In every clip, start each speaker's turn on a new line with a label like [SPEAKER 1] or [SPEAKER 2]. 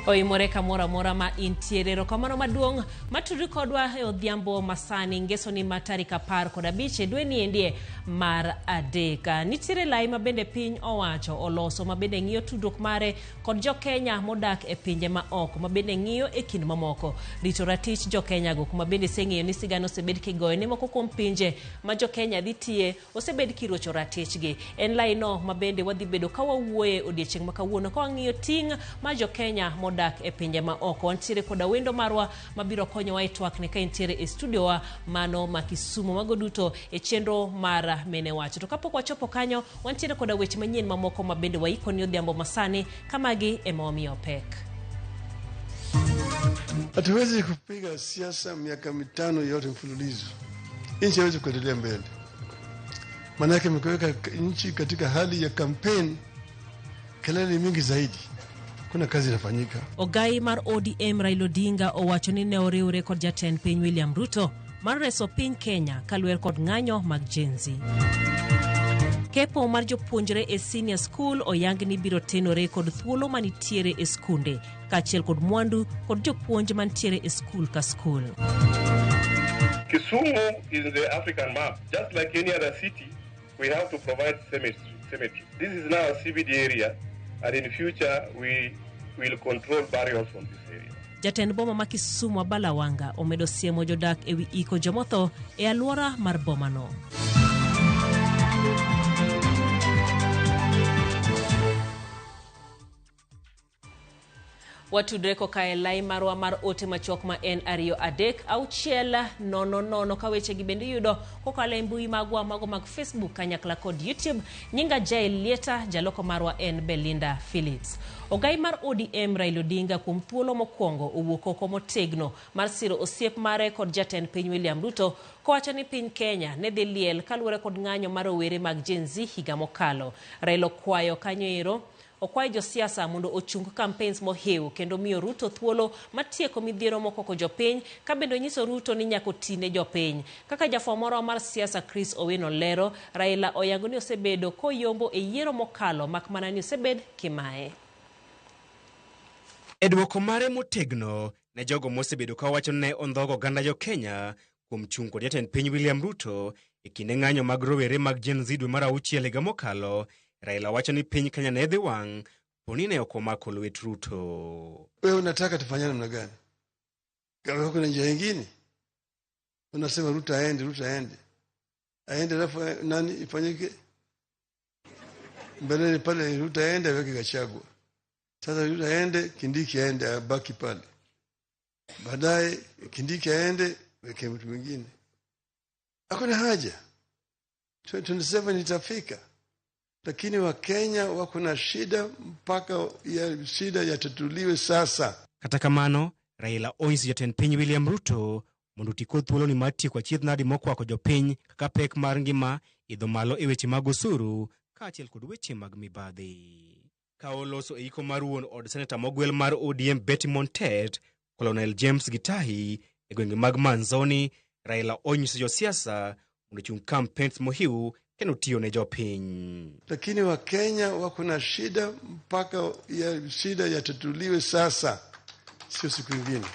[SPEAKER 1] Oimore kamoro amora ma intiere. Erokamano maduong' matudri kodwa e odhiambo masani ngeso ni ma tarik 15 e dwe ni endie mar adek. Nitiere lai ma bende piny owacho oloso ma bende ng'iyo tudruok mare kod jo-Kenya modak e pinje ma oko ma bende ng'iyo e kind mamoko rito ratich jo-Kenya go kuma bende iseng'eyo ni sigana osebed kigoyo ne moko kuom pinje ma jo-Kenya dhi tiye osebed kirocho ratichgi. En laino ma bende wadhi bedo ka wawuoye odiechieng' ma kawuono ka wang'iyo ting' ma jo-Kenya modak e pinje ma oko. Wantiere koda wendo marwa mabiro konyowa e twakni ka entiere e studio wa mano ma Kisumu. Mago duto e chenro mar Mine Wacho. To kapok wachopo kanyo, wantiere koda weche manyien mamoko ma bende waikoni odhiambo masani ka magi ema wamiyo pek.
[SPEAKER 2] Hatuwezi kupiga siasa miaka 5 yote mfululizo, nchi haiwezi kuendelea mbele. Maanake mkiweka nchi katika hali ya kampeni, kelele mingi zaidi, kuna kazi inafanyika.
[SPEAKER 1] Ogai mar ODM Raila Odinga owacho ni ne oriwre kod jatend piny William Ruto mar reso piny Kenya kaluwore kod ng'anyo mag Gen Z. Kepo mar jopuonjre e senior school oyang ni biro tenore kod thuolo manitiere e skunde kaachiel kod mwandu kod jopuonj mantiere e skul ka skul.
[SPEAKER 3] Kisumu is the African map. Just like any other city, we have to provide cemetery. This is now a CBD area, and in future we will control burials from this area.
[SPEAKER 1] Jatend boma ma Kisumu Abala Wanga omedo siemo jodak ewi iko jomotho e alwora mar bomano. Watudre koka e lai marwa mar ote machuok ma en 2 3 6 0 0 ka wechegi bende iyudo kokalo e mbui magwa mago mag Facebook kanyakla kod YouTube. Nyinga Jael Lieta, jaloko marwa en Belinda Phillips. Ogai mar ODM Raila Odinga kuom thuolo mokwongo owuok oko motegno mar siro osiep mare kod jatend piny William Ruto kowacho ni piny Kenya ne dhi liel kaluwore kod ng'anyo mar rowere mag Gen Z higa mokalo. Raila okwayo kanyo ero okwayo josiasa mondo ochung campaigns mohiw kendo miyo Ruto thuolo matieko midhiero mokoko jopiny ka bende onyiso Ruto ni nyaka otine jopiny. Kaka jafwambo moro mar siasa Chris Owino lero, Raila oyango ni osebedo koyombo e yiero mokalo mak mana ni osebed kimaye.
[SPEAKER 4] E dwoko mare motegno ne jogo mosebedo ka wacho ne ondhogo oganda jo Kenya kuom chung' kod jatend piny William Ruto e kinde ng'anyo mag rowere mag Gen Z dwe mar 6 higa mokalo, Raila wacho ni piny Kenya ne dhi wang' poni ne ok omako lwet Ruto.
[SPEAKER 2] Wewe unataka tufanye namna gani? Kama kuna njia nyingine? Unasema Ruto aende, Ruto aende. Aende alafu nani ifanyike? Mbele pale Ruto aende aweke Gachagua. Sasa Ruto aende, Kindiki aende abaki pale. Baadaye Kindiki aende weke mtu mwingine. Hakuna haja. 2027 itafika. Lakini Wakenya wako na shida mpaka ya shida yatatuliwe sasa.
[SPEAKER 4] Kata kamano, Raila onyiso jatend piny William Ruto mondo oti kod thuoloni mar tieko achiedh nadi mokwako jopiny kaka pek mar ngima idho malo e weche mag osuru kaachiel kod weche mag mibadhi. Ka oloso e iko mar wuon od seneta mogwel mar ODM Betty Montet, Colonel James Gitahi e gwenge mag Manzoni, Raila onyiso josiasa mondo ochung campaigns mohiw kendo tiyo ne jopiny.
[SPEAKER 2] Lakini Wakenya wako na shida mpaka ya shida yatatuliwe sasa, sio siku nyingine.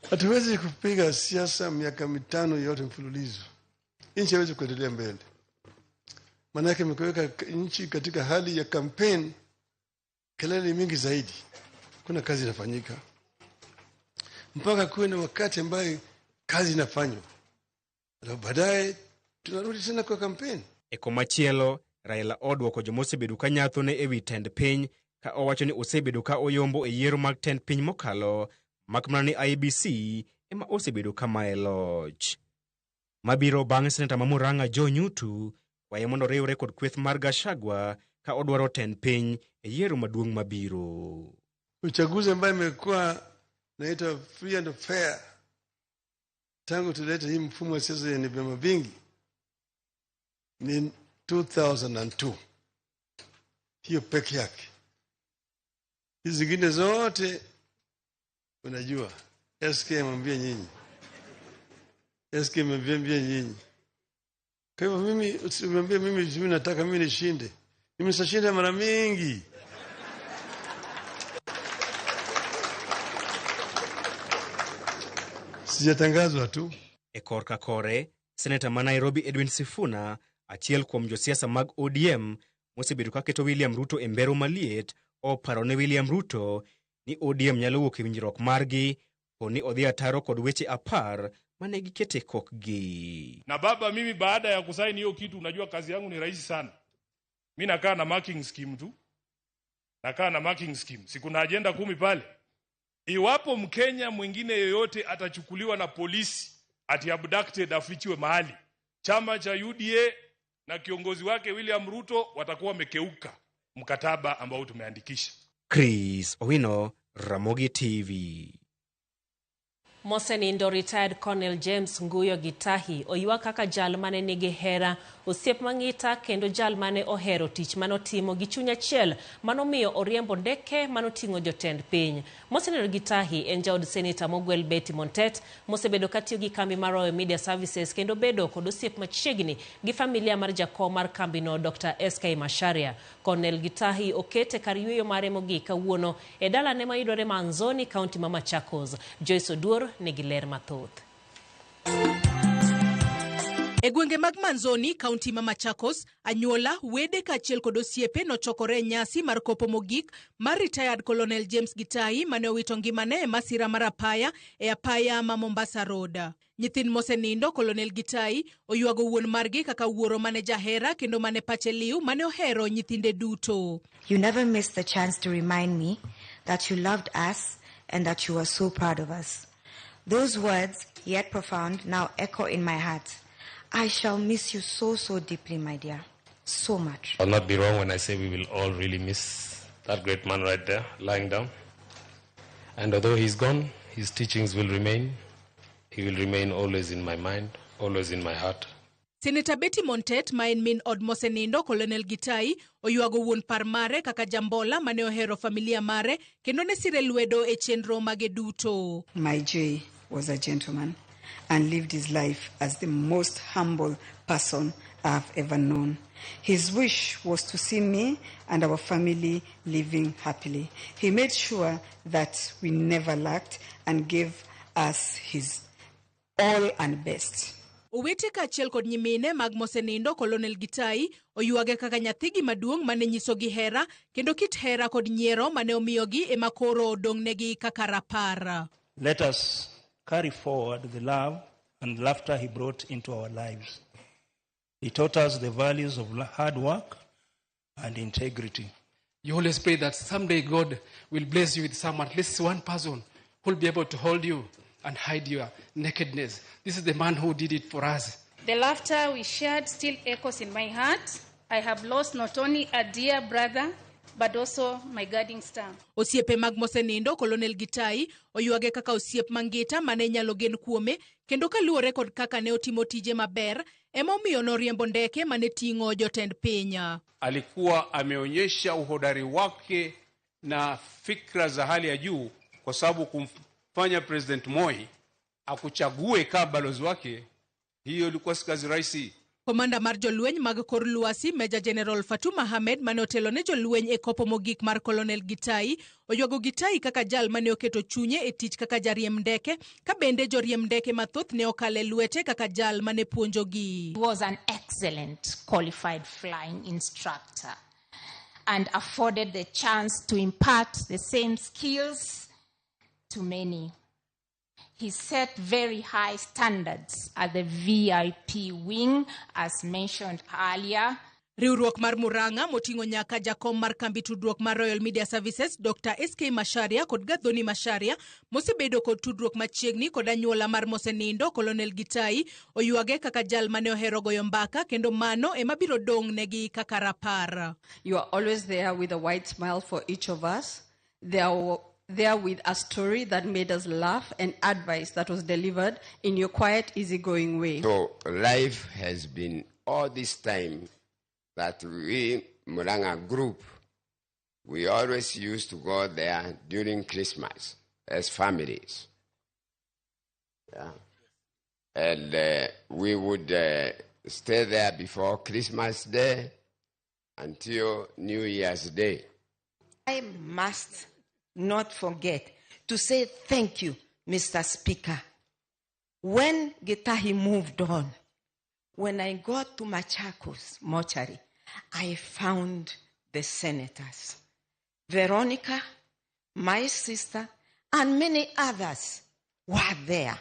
[SPEAKER 2] Hatuwezi kupiga siasa miaka 5 yote mfululizo, nchi haiwezi kuendelea mbele. Maanake mkiweka nchi katika hali ya kampeni, kelele mingi zaidi, kuna kazi inafanyika mpaka kuwe na wakati ambaye kazi inafanywa, alafu baadaye tunarudi tena kwa kampeni.
[SPEAKER 4] E komachielo, Raila odwoko joma osebedo ka nyathone ewi tend piny ka owacho ni osebedo ka oyombo e yiero mag tend piny mokalo, mak mana ni IEBC ema osebedo ka maye loch. Mabiro bang' seneta ma Murang'a Joe Nyutu kwaye mondo oriwre kod kweth mar Gachagua ka odwaro tend piny e yiero maduong' mabiro.
[SPEAKER 2] Uchaguzi ambaye imekuwa naitwa free and fair tangu tulete hii mfumo wa siasa yenye vyama vingi ni 2002. Hiyo peke yake. Hizi zingine zote unajua SK amwambia nyinyi. SK amwambia nyinyi. Kwa hivyo mimi usimwambie mimi, mimi nataka mimi nishinde. Nimeshashinda mara mingi. Sijatangazwa tu.
[SPEAKER 4] E korka kore, Seneta ma Nairobi Edwin Sifuna, achiel kuom josiasa mag ODM mosebedo kaketo William Ruto e mbero maliet, oparo ne William Ruto ni ODM nyalo wuok e winjruok margi poni odhi ataro kod weche 10 mane gikete kokgi.
[SPEAKER 5] Na baba, mimi baada ya kusaini hiyo kitu, unajua kazi yangu ni rahisi sana. Mi nakaa na marking scheme tu, nakaa na marking scheme, si kuna agenda 10 pale. Iwapo Mkenya mwingine yeyote atachukuliwa na polisi ati abducted afichiwe mahali, chama cha UDA na kiongozi wake William Ruto watakuwa wamekeuka mkataba ambao tumeandikisha.
[SPEAKER 4] Chris Owino, Ramogi TV.
[SPEAKER 1] Mosenindo retired Colonel James Nguyo Gitahi oywa kaka jal mane nigi hera, osiep mang'ita kendo jal mane ohero tich manotimo gi chuny achiel manomiyo oriembo ndeke manoting'o jotend piny. Mosenindo Gitahi en jaod seneta mogwel Betty Montet mosebedo katiyo gi kambi mar Royal Media Services kendo bedo kod osiep machiegni gi familia mar jakom mar kambino Dr. SK Macharia. Colonel Gitahi okete kar yweyo mare mogik kawuono e dalane mayudore Manzoni, kaunti ma Machakos. Joyce Oduor nigi ler mathoth.
[SPEAKER 6] E gwenge mag Manzoni, kaunti ma Machakos, anyuola, wede kaachiel kod osiepe nochokore e nyasi mar kopo mogik mar retired Colonel James Gitahi mane owito ngimane e masira mar apaya e apaya ma Mombasa Road. Nyithind mosenindo Colonel Gitahi oywago wuon margi kaka wuoro mane jahera kendo mane pache liw mane ohero nyithinde duto.
[SPEAKER 7] You never missed the chance to remind me that you loved us and that you were so proud of us. Those words, yet profound, now echo in my heart. I shall miss you so, so deeply, my dear. So much.
[SPEAKER 3] I'll not be wrong when I say we will all really miss that great man right there, lying down. And although he's gone, his teachings will remain. He will remain always in my mind, always in my heart.
[SPEAKER 6] Senator Betty Montet ma en min od mosenindo Colonel Gitahi oywago wuon par mare kaka jambola mane ohero familia mare kendo ne sire lwedo e chenro mage duto.
[SPEAKER 8] My Jay was a gentleman and lived his life as the most humble person I've ever known. His wish was to see me and our family living happily. He made sure that we never lacked and gave us his all and best.
[SPEAKER 6] Owete kaachiel kod nyimine mag mosenindo Colonel Gitahi oywage kaka nyathigi maduong' mane nyisogi hera kendo kit hera kod nyiero mane omiyogi ema koro odong'negi kaka rapar.
[SPEAKER 9] Let us carry forward the love and laughter he brought into our lives. He taught us the values of hard work and integrity.
[SPEAKER 10] You always pray that someday God will bless you with someone, at least one person, who will be able to hold you and hide your nakedness. This is the man who did it for us.
[SPEAKER 11] The laughter we shared still echoes in my heart. I have lost not only a dear brother, but also my guiding star.
[SPEAKER 6] Osiepe mag mosenindo Colonel Gitahi oywage kaka osiep mangita mane nyalo gen kuome kendo kaluwore kod kaka ne otimo tije maber ema omiyo noriembo ndeke mane ting'o jotend piny.
[SPEAKER 12] Alikuwa ameonyesha uhodari wake na fikra za hali ya juu kwa sababu kumfanya President Moi akuchague kama balozi wake, hiyo ilikuwa si kazi rahisi.
[SPEAKER 6] Komanda mar jolweny mag kor lwasi Major General Fatuma Ahmed mane otelo ne jolweny e kopo mogik mar Colonel Gitahi oywago Gitahi kaka jal mane oketo chunye e tich kaka jariemb ndeke ka bende joriemb ndeke mathoth ne okale lwete kaka jal mane puonjogi.
[SPEAKER 13] He was an excellent qualified flying instructor and afforded the chance to impart the same skills to many. He set very high standards at the VIP wing, as mentioned earlier.
[SPEAKER 6] Riwruok mar Murang'a moting'o nyaka jakom mar kambi tudruok mar Royal Media Services Dr. SK Macharia kod Gathoni Macharia mosebedo kod tudruok machiegni kod anyuola mar mosenindo Colonel Gitahi oywage kaka jal mane ohero goyo mbaka kendo mano ema biro dong' negi kaka rapar.
[SPEAKER 14] You are always there with a wide smile for each of us. There with a story that made us laugh and advice that was delivered in your quiet, easygoing way.
[SPEAKER 15] So life has been all this time that we, Murang'a group, we always used to go there during Christmas as families. Yeah. And we would stay there before Christmas Day until New Year's Day.
[SPEAKER 16] I must not forget to say thank you, Mr. Speaker, When Gitahi moved on, when I got to Machakos mortuary, I found the senators, Veronica, my sister, and many others were there.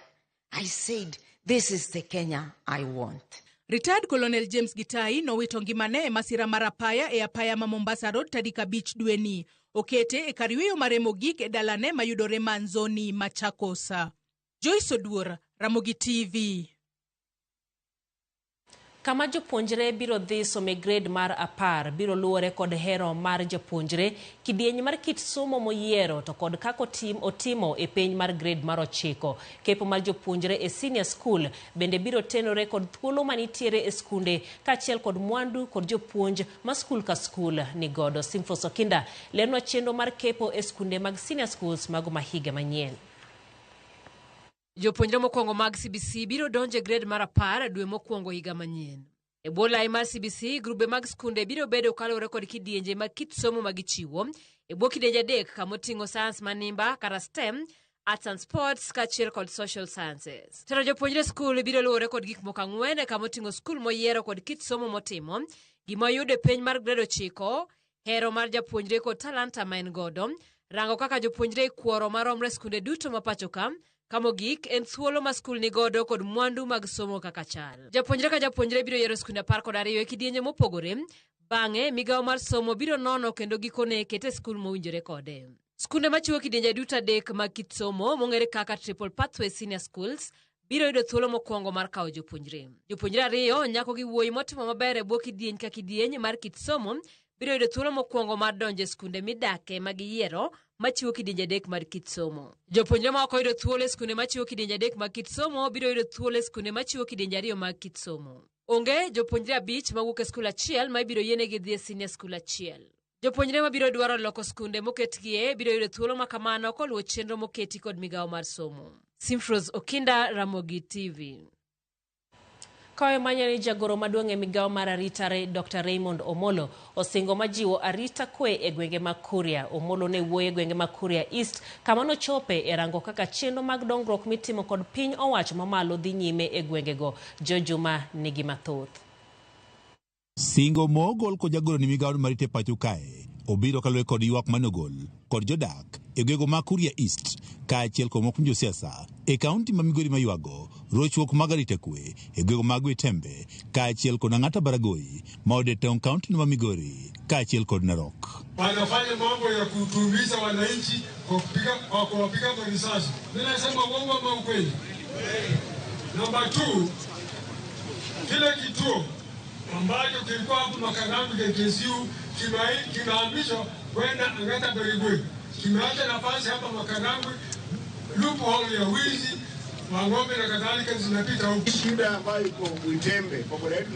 [SPEAKER 16] I said, this is the Kenya I want.
[SPEAKER 6] Retired Colonel James Gitahi nowito ngimane e masira mar apaya e apaya ma Mombasa Road tarik 5 dweni. Okete e kar yweyo mare mogik e dalane mayudore Manzoni, Machakos. Joyce Oduor, Ramogi TV.
[SPEAKER 1] Kama jopuonjre biro dhi somo e grade mar 10 biro luwore kod hero mar japuonjre, kidieny mar kit somo moyiero to kod kaka otimo e penj mar grade mar 9. Kepo mar jopuonjre e senior school bende biro tenore kod thuolo manitiere e skunde kaachiel kod mwandu kod jopuonj ma skul ka skul nigodo. Simfos Okinda lernwa chenro mar kepo e skunde mag senior schools mago ma higa manyien.
[SPEAKER 17] Jopuonjre mokwongo mag CBC biro donjo e grade mar 10 dwe mokwongo higa manyien. E bwo lai mar CBC, grube mag skunde biro bedo kaluwore kod kidienje mag kit somo ma gichiwo. E bwo kidienje 3 kamoting'o science manimba kata STEM, arts and sports kaachiel kod social sciences. Tero jopuonjre skul biro luwore kod gik moko 4 kamoting'o skul moyiero kod kit somo motimo, gima oyudo e penj mar grade 9, hero mar japuonjre kod talanta ma en godo, rango kaka jopuonjre ikuoro maromre skunde duto ma pacho ka. Kamogik en thuolo ma skul nigodo kod mwandu mag somo kaka chal. Japuonjre ka japuonjre biro yiero skunde 12 e kidienje mopogore. Bang'e, migawo mar somo biro nono kendo gikone kete skul mowinjore kode. Skunde machiwo kidienje duto 3 mag kit somo mong'ere kaka Triple Pathway Senior Schools biro yudo thuolo mokwongo mar kawo jopuonjre. Jopuonjre 2, nyako gi wuoyi motimo maber e bwo kidieny ka kidieny mar kit somo biro yudo thuolo mokwongo mar donjo e skunde midake ma giyiero machiwo kidienje 3 mar kit somo. Jopuonjre ma ok oyudo thuolo e skunde machiwo kidienje 3 mag kit somo biro yudo thuolo e skunde machiwo kidienje 2 mag kit somo. Onge jopuonjre 5 mawuok e skul achiel ma ibiro yienegi dhi e senior school achiel. Jopuonjre mabiro dwaro loko skunde moketgie biro yudo thuolo ma kamano koluwo chenro moketi kod migawo mar somo. Simfros Okinda, Ramogi TV.
[SPEAKER 1] Kawe manyani jagoro maduong' e migawo mar arita Dr. Raymond Omolo osingo majiwo arita kwe e gwenge mag Kuria. Omolo ne wuoyo e gwenge mag Kuria East kama nochope e rango kaka chenro mag dongruok mitimo kod piny owacho mamalo dhi nyime e gwengego. Jojuma nigi mathoth.
[SPEAKER 18] Singo mogol kod jagoro ni migawo mar arita e pacho kae obiro kaluwore kod ywak manogol kod jodak e gwenge mag Kuria East kaachiel kod moko josiasa e kaunti ma Migori maywago rochruok mag arita kwe e gwenge mag Witembe kaachiel kod Ang'ata Baragoi maode tong kaunti ma Migori kaachiel kod Narok.
[SPEAKER 2] Wanafanya mambo ya kutumiza wananchi kwa kuwapiga kwa risasi. Mimi nasema uongo ama ukweli? Namba 2, kile kituo ambacho kilikuwa hapo Makarambi KKSU kimehamishwa kwenda Ang'ata Baragoi. Kimeacha nafasi hapa Makarambi, loophole ya wizi wa ng'ombe na kadhalika zinapita huko.
[SPEAKER 19] Shida ambayo iko Witembe kwa boda yetu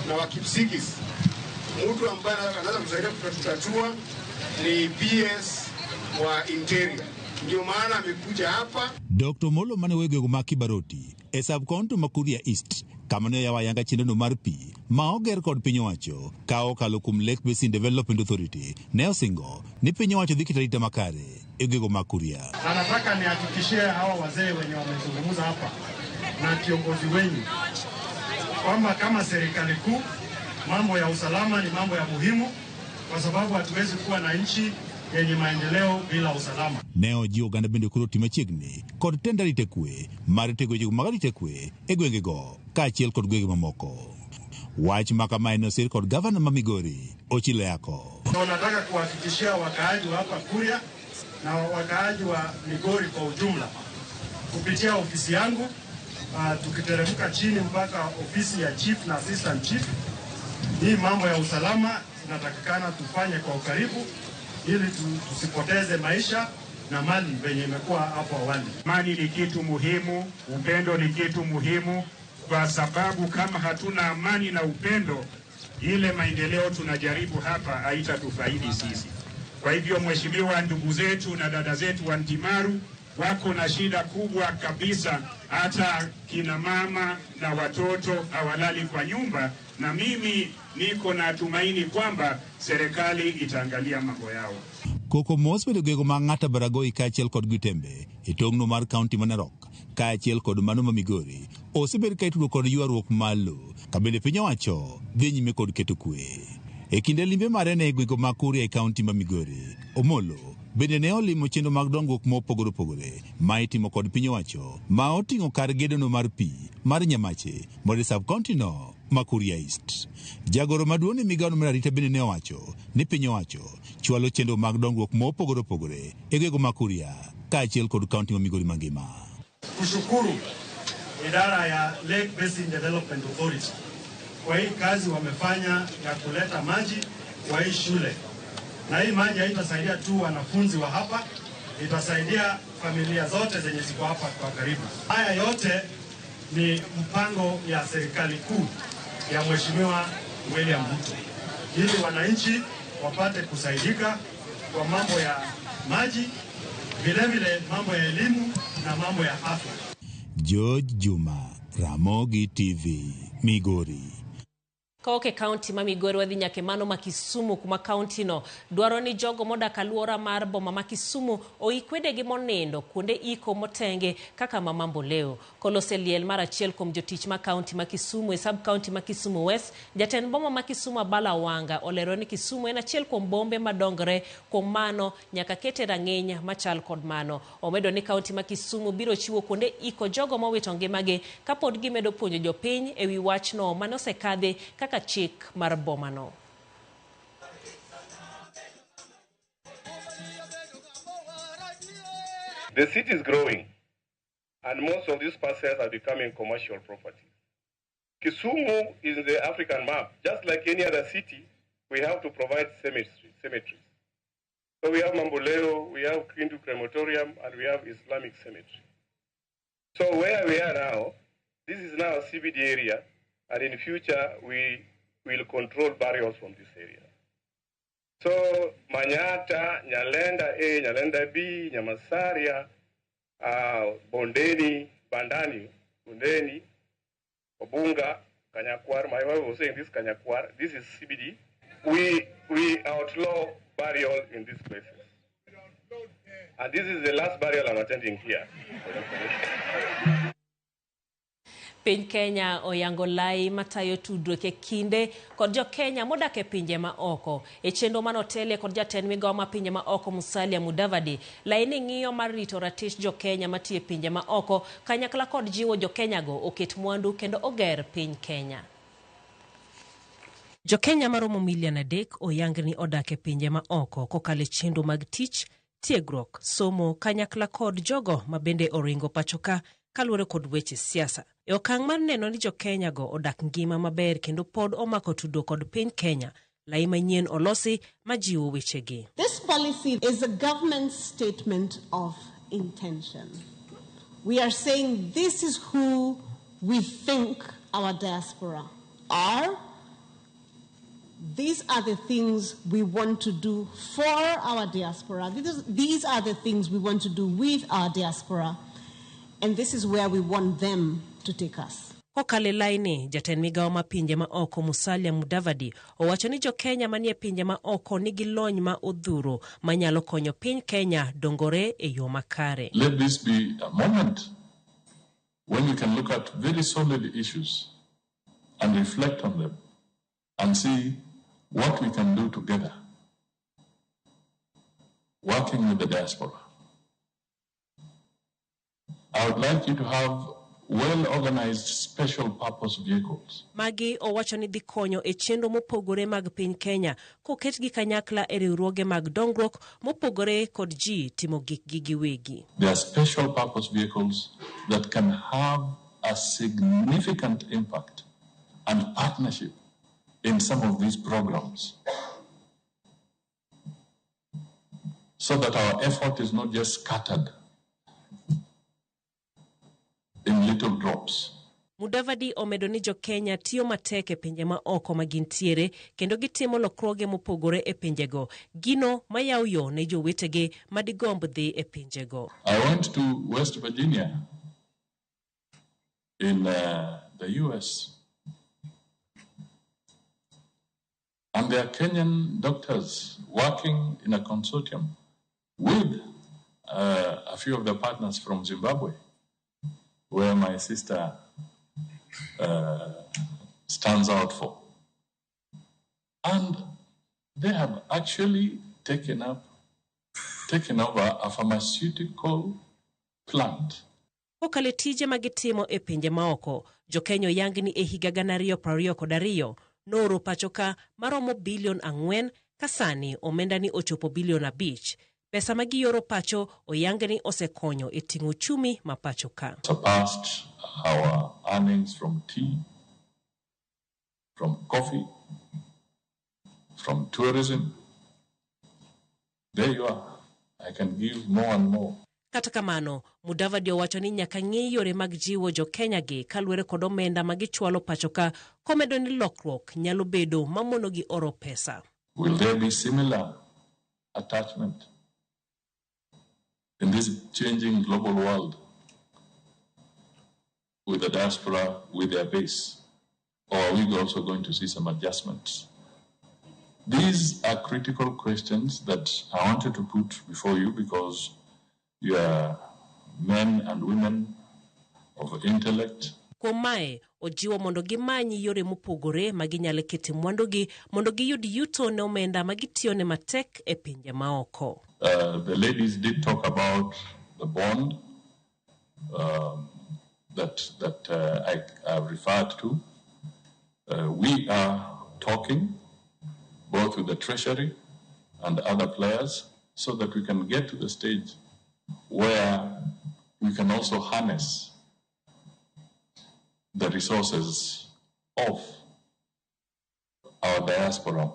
[SPEAKER 19] na Wakipsigis, mtu ambaye anaweza kusaidia kutatua ni PS wa Interior. Ndio maana amekuja hapa.
[SPEAKER 18] Dr. Molo mane wego mag Kibaroti e sub county ma Kuria East kama ne oyawo ayanga chenro mar pi ma oger kod piny owacho ka okalo kuom Lake Basin Development Authority ne osingo ni piny owacho dhi keto arita makare e gwenge mag Kuria.
[SPEAKER 20] Na nataka nihakikishie hawa wazee wenye wamezungumza hapa na kiongozi wenyu kwamba kama serikali kuu mambo ya usalama ni mambo ya muhimu, kwa sababu hatuwezi kuwa na nchi yenye maendeleo bila usalama.
[SPEAKER 18] Ne ojiwo oganda bende koro ti machiegni kod tend arita kwe mar tego weche mag arita kwe e gwengego kaachiel kod gwenge mamoko. Wach ma kamae ne osir kod gavana ma Migori Ochilo Yako.
[SPEAKER 20] Tunataka kuhakikishia wakaaji wa hapa Kuria na wakaaji wa Migori kwa ujumla kupitia ofisi yangu, tukiteremka chini mpaka ofisi ya chief na assistant chief, hii mambo ya usalama tunatakikana tufanye kwa ukaribu ili tusipoteze maisha na mali venye imekuwa hapo awali.
[SPEAKER 21] Amani ni kitu muhimu, upendo ni kitu muhimu, kwa sababu kama hatuna amani na upendo, ile maendeleo tunajaribu hapa haitatufaidi sisi. Kwa hivyo, mheshimiwa, ndugu zetu na dada zetu wa Ntimaru wako na shida kubwa kabisa, hata kina mama na watoto hawalali kwa nyumba, na mimi niko na tumaini kwamba serikali itaangalia mambo yao.
[SPEAKER 18] Koko mosebedo gwenge mag Ng'ata Baragoi kaachiel kod Gwitembe e tong'no mar kaunti ma Narok kaachiel kod mano ma Migori osebed ka itudo kod ywaruok mar lowo ka bende piny owacho dhi nyime kod keto kwe. E kinde limbe mare ne e gwenge mag Kuria e kaunti ma Migori, Omolo bende ne olimo chenro mag dongruok mopogore opogore ma itimo kod piny owacho ma oting'o kar gedono mar pi mar Nyamache mondo e sub kaunti no ma Kuria East. Jagoro maduong' ne migawono mar arita bende ne owacho ni piny owacho chwalo chenro mag dongruok mopogore opogore e gwenge ma Kuria kaachiel kod kaunti ma Migori mangima.
[SPEAKER 20] Kushukuru idara ya Lake Basin Development Authority kwa hii kazi wamefanya ya kuleta maji kwa hii shule, na hii maji haitasaidia tu wanafunzi wa hapa, itasaidia familia zote zenye ziko hapa kwa karibu. Haya yote ni mpango ya serikali kuu ya Mheshimiwa William Ruto ili wananchi wapate kusaidika kwa mambo ya maji, vilevile mambo ya elimu na mambo ya afya.
[SPEAKER 18] George Juma, Ramogi TV, Migori.
[SPEAKER 1] Kawuok e kaunti ma Migori wadhi nyaka e mano ma Kisumu kuma kaunti no dwaro ni jogo modak alwora mar boma ma Kisumu oik wedegi monindo kuonde iko motenge kaka ma Mamboleo. Kolose liel mar achiel kuom jotich ma kaunti ma Kisumu e sub kaunti ma Kisumu West, jatend boma ma Kisumu Abala Wanga olero ni Kisumu en achiel kuom bombe madongore, kuom mano nyaka kete rang'iny machal kod mano. Omedo ni kaunti ma Kisumu biro chiwo kuonde iko jogo mowito ngimagi kapod gimedo puonjo jopiny ewi wachno mane osekadhi kaka chik mar bomano.
[SPEAKER 5] The city is growing, and most of these parcels are becoming commercial properties. Kisumu is in the African map. Just like any other city, we have to provide cemeteries. So we have Mamboleo, we have Kindu Crematorium, and we have Islamic Cemetery. So where we are now, this is now a CBD area, and in future we will control burials from this area. So Manyata, Nyalenda A, Nyalenda B, Nyamasaria, Bondeni, Bandani, Bondeni, Obunga, Kanyakwar. My wife was saying this Kanyakwar. This is CBD. We outlaw burial in these places. And this is the last burial I'm attending here.
[SPEAKER 1] Piny Kenya oyango lai matayo tudruok e kinde kod jo Kenya modak e pinje ma oko. E chenro manotelie kod jatend migawo ma pinje ma oko Musalia Mudavadi, lai ni ng'iyo mar rito ratich jo Kenya matiyo e pinje ma oko kanyakla kod jiwo jo Kenya go oket mwandu kendo oger piny Kenya. Jo Kenya maromo milion 3 oyang ni odak e pinje ma oko kokalo e chenro mag tich, tiegruok, somo kanyakla kod jogo ma bende oringo pachoka kaluwore kod weche siasa. E okang' mar neno ni jo Kenya go odak ngima maber kendo pod omako tudruok kod piny Kenya, lai manyien olosi majiwo wechegi.
[SPEAKER 22] This policy is a government statement of intention. We are saying this is who we think our diaspora are. These are the things we want to do for our diaspora. These are the things we want to do with our diaspora. And this is where we want them to take us.
[SPEAKER 1] Kokalo e laini, jatend migawo ma pinje ma oko Musalia Mudavadi owacho ni jo Kenya manie pinje ma oko nigi lony ma odhuro manyalo konyo piny Kenya dongore e yo makare.
[SPEAKER 23] Let this be a moment when we can look at very solid issues and reflect on them and see what we can do together, working with the diaspora. I would like you to have well-organized special purpose vehicles.
[SPEAKER 1] Magi owacho ni dhi konyo e chenro mopogore mag piny Kenya koketgi kanyakla e riwruoge mag dongruok mopogore kod ji timo gikgi giwegi.
[SPEAKER 23] There are special purpose vehicles that can have a significant impact and partnership in some of these programs, so that our effort is not just scattered in little drops.
[SPEAKER 1] Mudavadi omedo ni jo Kenya tiyo matek e pinje ma oko ma gintiere kendo gitimo lokruoge mopogore e pinjego, gino mayawo yo ne jowetegi madigomb dhi e pinjego.
[SPEAKER 23] I went to West Virginia in the US And there are Kenyan doctors working in a consortium with a few of the partners from Zimbabwe, where my sister stands out for. And they have actually taken over a pharmaceutical plant.
[SPEAKER 1] Kokalo tije ma gitimo e pinje maoko, jokenya oyang ni e higa 2022 nooro pacho ka maromo bilion 4 ka sani omenda ni ochopo bilion 5. Pesa ma gioro pacho oyang ni osekonyo e ting'o uchumi ma pacho ka.
[SPEAKER 23] Surpassed our earnings from tea, from coffee, from tourism. There you are. I can give more and more.
[SPEAKER 1] Kata kamano, Mudavadi owacho ni nyaka ng'i yore mag jiwo jokenya gi kaluwore kod omenda ma gichwalo pacho ka, komedo ni lokruok nyalo bedo mamono gi oro pesa.
[SPEAKER 23] Will there be similar attachment in this changing global world with the diaspora, with their base? Or are we also going to see some adjustments? These are critical questions that I wanted to put before you because you are men and women of intellect.
[SPEAKER 1] Kuom mae, ojiwo mondo gimany yore mopogore ma ginyalo kete mwandugi mondo giyud yuto ne omenda ma gitiyone matek e pinje maoko.
[SPEAKER 23] The ladies did talk about the bond that I referred to. We are talking both with the Treasury and other players so that we can get to the stage where we can also harness the resources of our diaspora.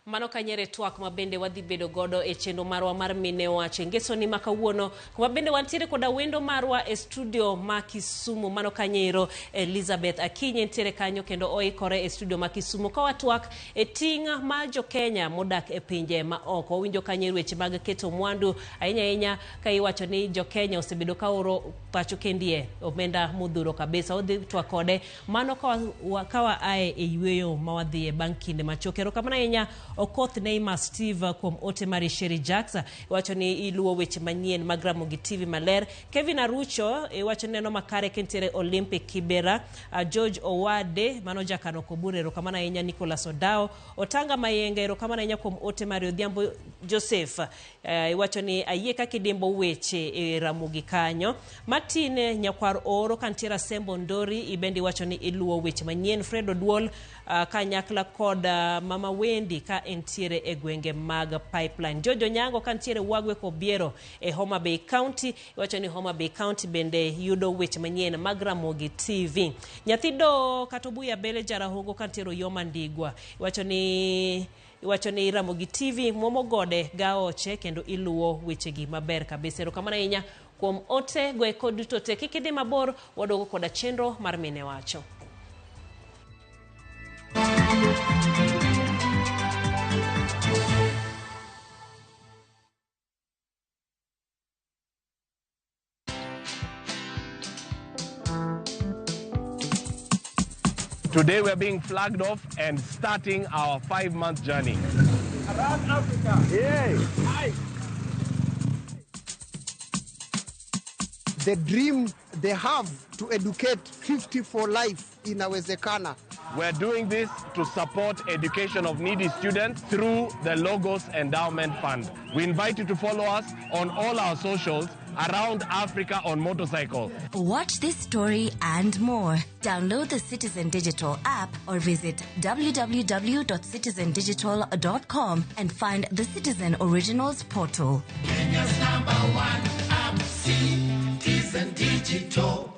[SPEAKER 1] Mano kanyere twak ma bende wadhi bedo godo e chenro marwa mar Mine Wacho. Ngeso ni makawuono kuma bende wantiere koda wendo marwa e studio ma Kisumu. Mano kanyero Elizabeth Akinyi ntiere kanyo kendo oikore e studio ma Kisumu ka watwak e ting' ma jo Kenya modak e pinje ma oko. Owinjo kanyero weche mag keto mwandu ahinya ahinya ka iwacho ni jo Kenya osebedo ka oro pacho kendie omenda modhuro kabisa. Odhi twak kode mano ka wa ae e yweyo ma wadhiye bang' kinde machuok. Erokamano ahinya Okoth Neymar Steve kuom ote mari. Sherry Jacks iwacho ni iluwo weche manyien mag Ramogi TV maler. Kevin Arucho iwacho neno makare kentiere Olympic Kibera. George Owade mano jakano Kobure, erokamano ahinya. Nicholas Odao Otanga Mayenga, erokamano ahinya kuom ote mari. Odhiambo Joseph iwacho ni ayie kaka idimbo weche e Ramogi kanyo. Martin Nyakwar Oro kantiere Asembo Ndori ibendi iwacho ni iluwo weche manyien. Fred Oduol kanyakla kod Mama Wendy ka entiere e gwenge mag Pipeline. Jojo Nyango kantiere Wagwe Kobiero e Homa Bay County iwacho ni Homa Bay County bende yudo weche manyien mag Ramogi TV. Nyathi do Katobuya Bele Jarahogo kantiere Oyoma Ndigwa iwacho ni Ramogi TV muomo gode gaoche kendo iluwo wechegi maber kabisa. Erokamano ahinya kuom ote goeko duto te. Kik idhi mabor, wadogo koda chenro mar Mine Wacho.
[SPEAKER 3] Today we are being flagged off and starting our 5-month journey.
[SPEAKER 4] Around Africa.
[SPEAKER 3] Yay.
[SPEAKER 4] Hi.
[SPEAKER 7] The dream they have to educate 50 for life inawezekana.
[SPEAKER 3] We're doing this to support education of needy students through the Logos Endowment Fund. We invite you to follow us on all our socials around Africa on motorcycle.
[SPEAKER 24] Watch this story and more. Download the Citizen Digital app or visit www.citizendigital.com and find the Citizen Originals portal.
[SPEAKER 25] Kenya's number one app, Citizen Digital.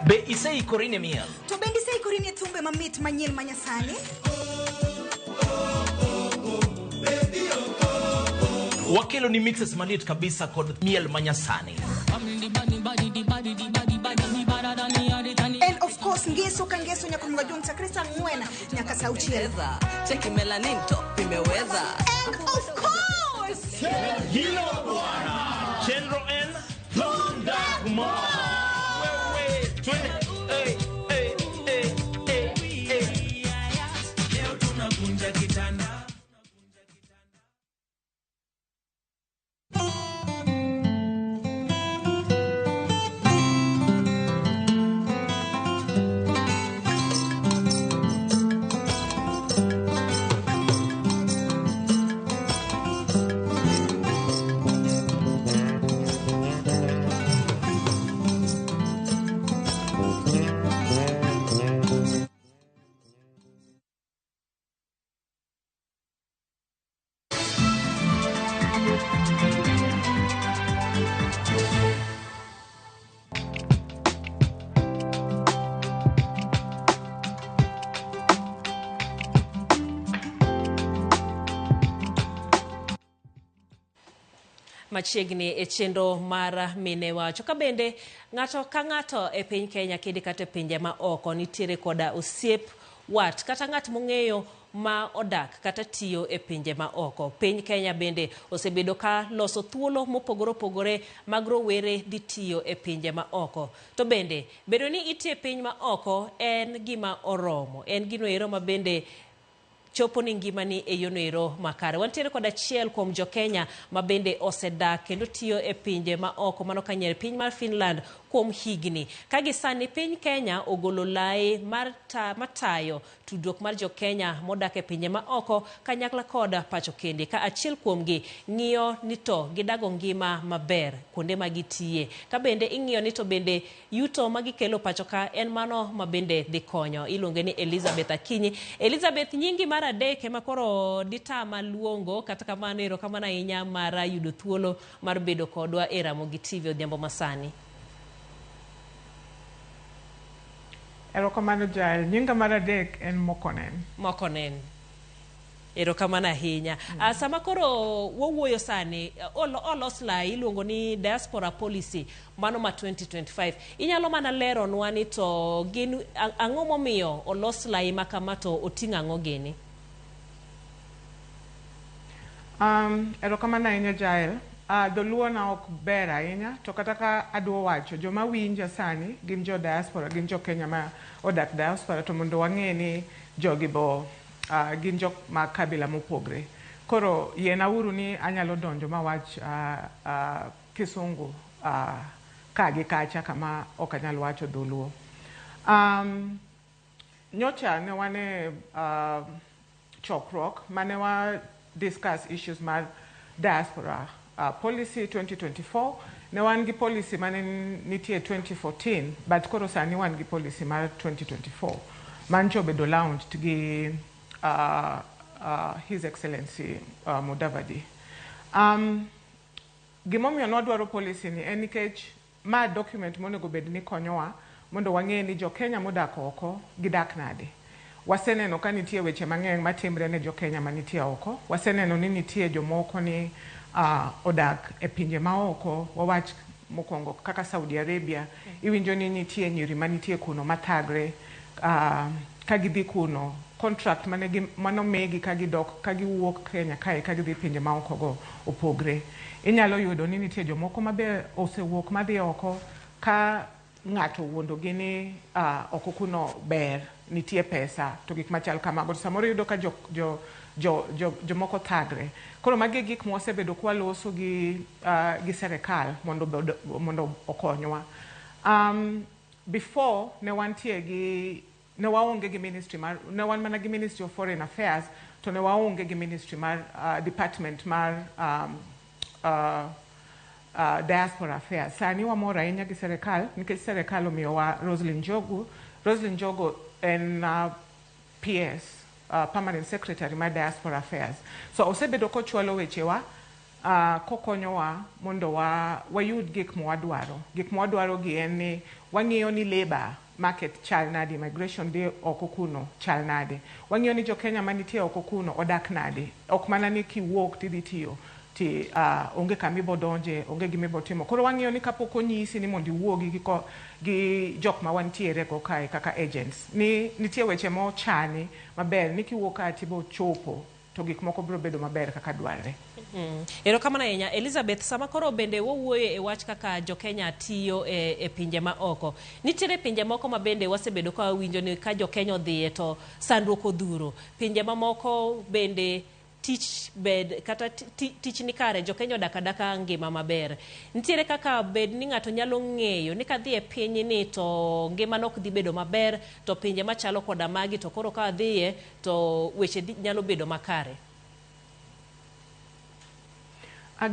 [SPEAKER 26] Be iseikori ne miel?
[SPEAKER 27] To bende iseikori ne thumbe mamit manyien manyasani?
[SPEAKER 26] Wakelo ni mixes maliet kabisa kod miel manyasani.
[SPEAKER 27] And of course ngeso ka ngeso nyaka mga chakre saa 4 nyaka saa 6.
[SPEAKER 28] Cheki melanin top imeweza.
[SPEAKER 27] And of course
[SPEAKER 26] Gino bwana. Chenro en thum dak mor. Wewe twende. Hey, hey, hey, hey, hey.
[SPEAKER 25] Leo tunakunja kitanda.
[SPEAKER 1] Machiegni e chenro mar mine wacho ka bende ng'ato ka ng'ato e piny Kenya kendo kata e pinje ma oko nitiere koda osiep wat kata ng'at mong'eyo ma odak kata tiyo e pinje ma oko. Piny Kenya bende osebedo ka loso thuolo mopogore opogore mag rowere dhi tiyo e pinje ma oko. To bende bedo ni itiyo e piny ma oko en gima oromo, en gino ero ma bende chopo ni ngimani e yono ero makare. Wantiere kod achiel kuom jo Kenya ma bende osedak kendo tiyo e pinje ma oko mano kanyier piny mar Finland kuom higni. Ka gi sani piny Kenya ogolo lai mar matayo tudruok mar jo Kenya modak e pinje ma oko kanyakla kod pacho kende ka achiel kuomgi ng'iyo ni to gidago ngima maber kuonde ma gitiye. Ka bende ing'iyo ni to bende yuto ma gikelo pacho ka en mano ma bende dhi konyo. Iluonge ni Elizabeth Akinyi. Elizabeth, nyingi mar adek ema koro ditama luongo, kata kamano erokamano ahinya mar yudo thuolo mar bedo kodwa e Ramogi TV odhiambo masani.
[SPEAKER 8] Erokamano Jael, nyinga mar adek en Mokonen.
[SPEAKER 1] Mokonen. Erokamano ahinya. Sama koro wawuoyo sani, olos lai iluongo ni Diaspora Policy mano ma 2025. Inyalo mana leronwa ni to gin ang'o momiyo olos lai ma kama to oting'o ang'o gini?
[SPEAKER 8] Erokamano ahinya Jael. Dholuo na ok ber ahinya, to kata ka adwa wacho, joma winja sani gin jo diaspora, gin jo Kenya ma odak diaspora, to mondo wang'e ni jogi bo gin jok ma kabila mopogre. Koro yienauru ni anyalo donjo mawach Kisungu ka gi kacha kama ok anyal wacho dholuo. Nyocha ne wan e chokruok mane wa discuss issues mar diaspora policy 2024. Ne wan gi policy mane nitie 2014, but koro sani wan gi policy mar 2024 mancho obedo launched gi His Excellency Mudavadi. Gimomiyo nwadwaro policy ni en nikech ma document monego bed ni konyowa mondo wang'e ni jo Kenya modak oko gidak nade. Waseneno ka nitie weche mang'eny matimre ne jo Kenya manitie oko. Waseneno ni nitie jomoko ni odak e pinje maoko, wawach mokwongo kaka Saudi Arabia, iwinjo ni nitie nyiri manitie kuno mathagre, ka gidhi kuno contract manomigi ka gidok ka giwuok Kenya kae ka gidhi pinje maoko go opogre. Inyalo yudo ni nitie jomoko mabe osewuok madhi oko ka ng'ato wuondogi ni oko kuno ber, nitie pesa to gik machal kamago. Samoro iyudo ka jomoko thagre. Koro magi e gik mwasebedo kwaloso gi serikal mondo okonywa. Before ne wantie gi ne waonge gi ministry mar, ne wan mana gi Ministry of Foreign Affairs, to ne waonge gi ministry mar department mar Diaspora Affairs. Sani wamor ahinya gi serikal nikech serikal omiyowa Roselyn Njogu. Roselyn Njogu en PS, Permanent Secretary mar Diaspora Affairs. So osebedo kochwalo wechewa, kokonyowa mondo wayud gik mwadwaro. Gik mwadwaro gi en ni wang'iyo ni labor market chal nade, migration dhi oko kuno chal nade. Wang'iyo ni jo Kenya manitie oko kuno odak nade. Ok mana ni kiwuok tidhi tiyo ti onge kama ibo donje, onge gima ibo timo. Koro wang'iyo ni kapok onyisi ni mondo iwuogi gi jok ma wantiere go kae kaka agents, ni nitie weche mochani maber ni kiwuok kae tibo chopo to gik moko biro bedo maber kaka dwarre.
[SPEAKER 1] Erokamano ahinya Elizabeth. Sama koro bende wawuoyo e wach kaka jokenya tiyo e pinje ma oko, nitiere pinje moko ma bende wasebedo ka wawinjo ni ka jokenya odhiye to sandruok odhuro. Pinje mamoko bende tich bed kata tich ni kare, jokenya odak adaka ngima maber. Nitiere kaka bed ni ng'ato nyalo ng'eyo ni kadhi e piny ni to ngimana ok dhi bedo maber, to pinje machalo koda magi to koro ka adhiye to weche nyalo bedo makare.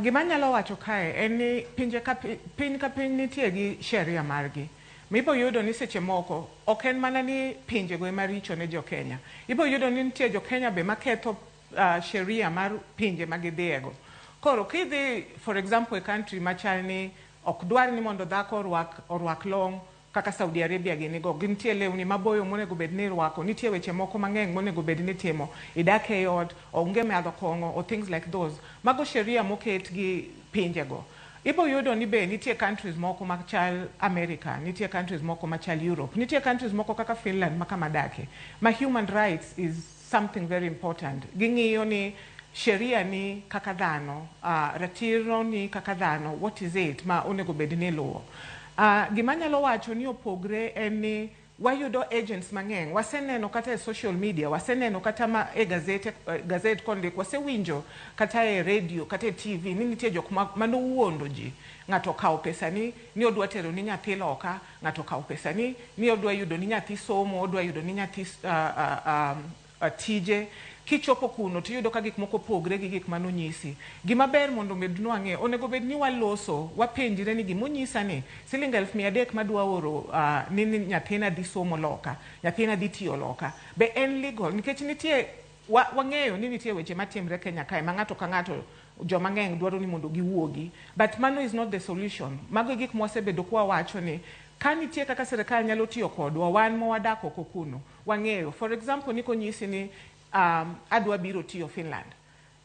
[SPEAKER 8] Gima anyalo wacho kae en ni pinje ka piny ka piny nitie gi sheria margi. Mibo yudo ni seche moko ok en mana ni pinjego ema richo ne jokenya. Ibo yudo ni nitie jokenya be maketho sheria mar pinje ma gidhiyego. Koro kidhi, for example, e country machal ni ok dwar ni mondo dhako orwak long kaka Saudi Arabia ginigo, gintie lewni maboyo monego bed ni irwako, nitie weche moko mang'eny monego bed ni itimo, idak e ot, onge madho kong'o or things like those. Mago sheria moket gi pinjego. Ibo yudo ni be nitie countries moko machal America, nitie countries moko machal Europe, nitie countries moko kaka Finland ma kama adake, ma human rights is something very important. Ging'iyo ni sheria ni kaka dhano, ratiro ni kaka dhano, what is it ma onego bed ni iluwo. Gima anyalo wacho ni opogre en ni wayudo agents mang'eny, waseneno kata e social media, waseneno kata ma e gazete, gazet kondik, wasewinjo kata e radio, kata e TV ni nitie jok manowuondo ji. Ng'ato okawo pesa ni odwa tero ni nyathi loka, ng'ato okawo pesa ni odwa yudo ni nyathi somo, odwa yudo ni nyathi tije. Kichopo kuno tiyudo ka gik moko opogre gi gik manonyisi. Gima ber mondo med nwang'e, onego bed ni waloso, wapenjre ni gimonyisa ni siling 300,000 madwa oro ni nyathina dhi somo loka, nyathina dhi tiyo loka, be en legal? Nikech nitie wang'eyo ni nitie weche matimre Kenya kae ma ng'ato ka ng'ato joma ng'eny dwaro ni mondo giwuogi, but mano is not the solution. Mago e gik mwasebedo kwawacho ni ka nitie kaka sirikal nyalo tiyo kodwa wan mawadak oko kuno, wang'eyo. For example, ni konyisi ni adwa biro tiyo Finland,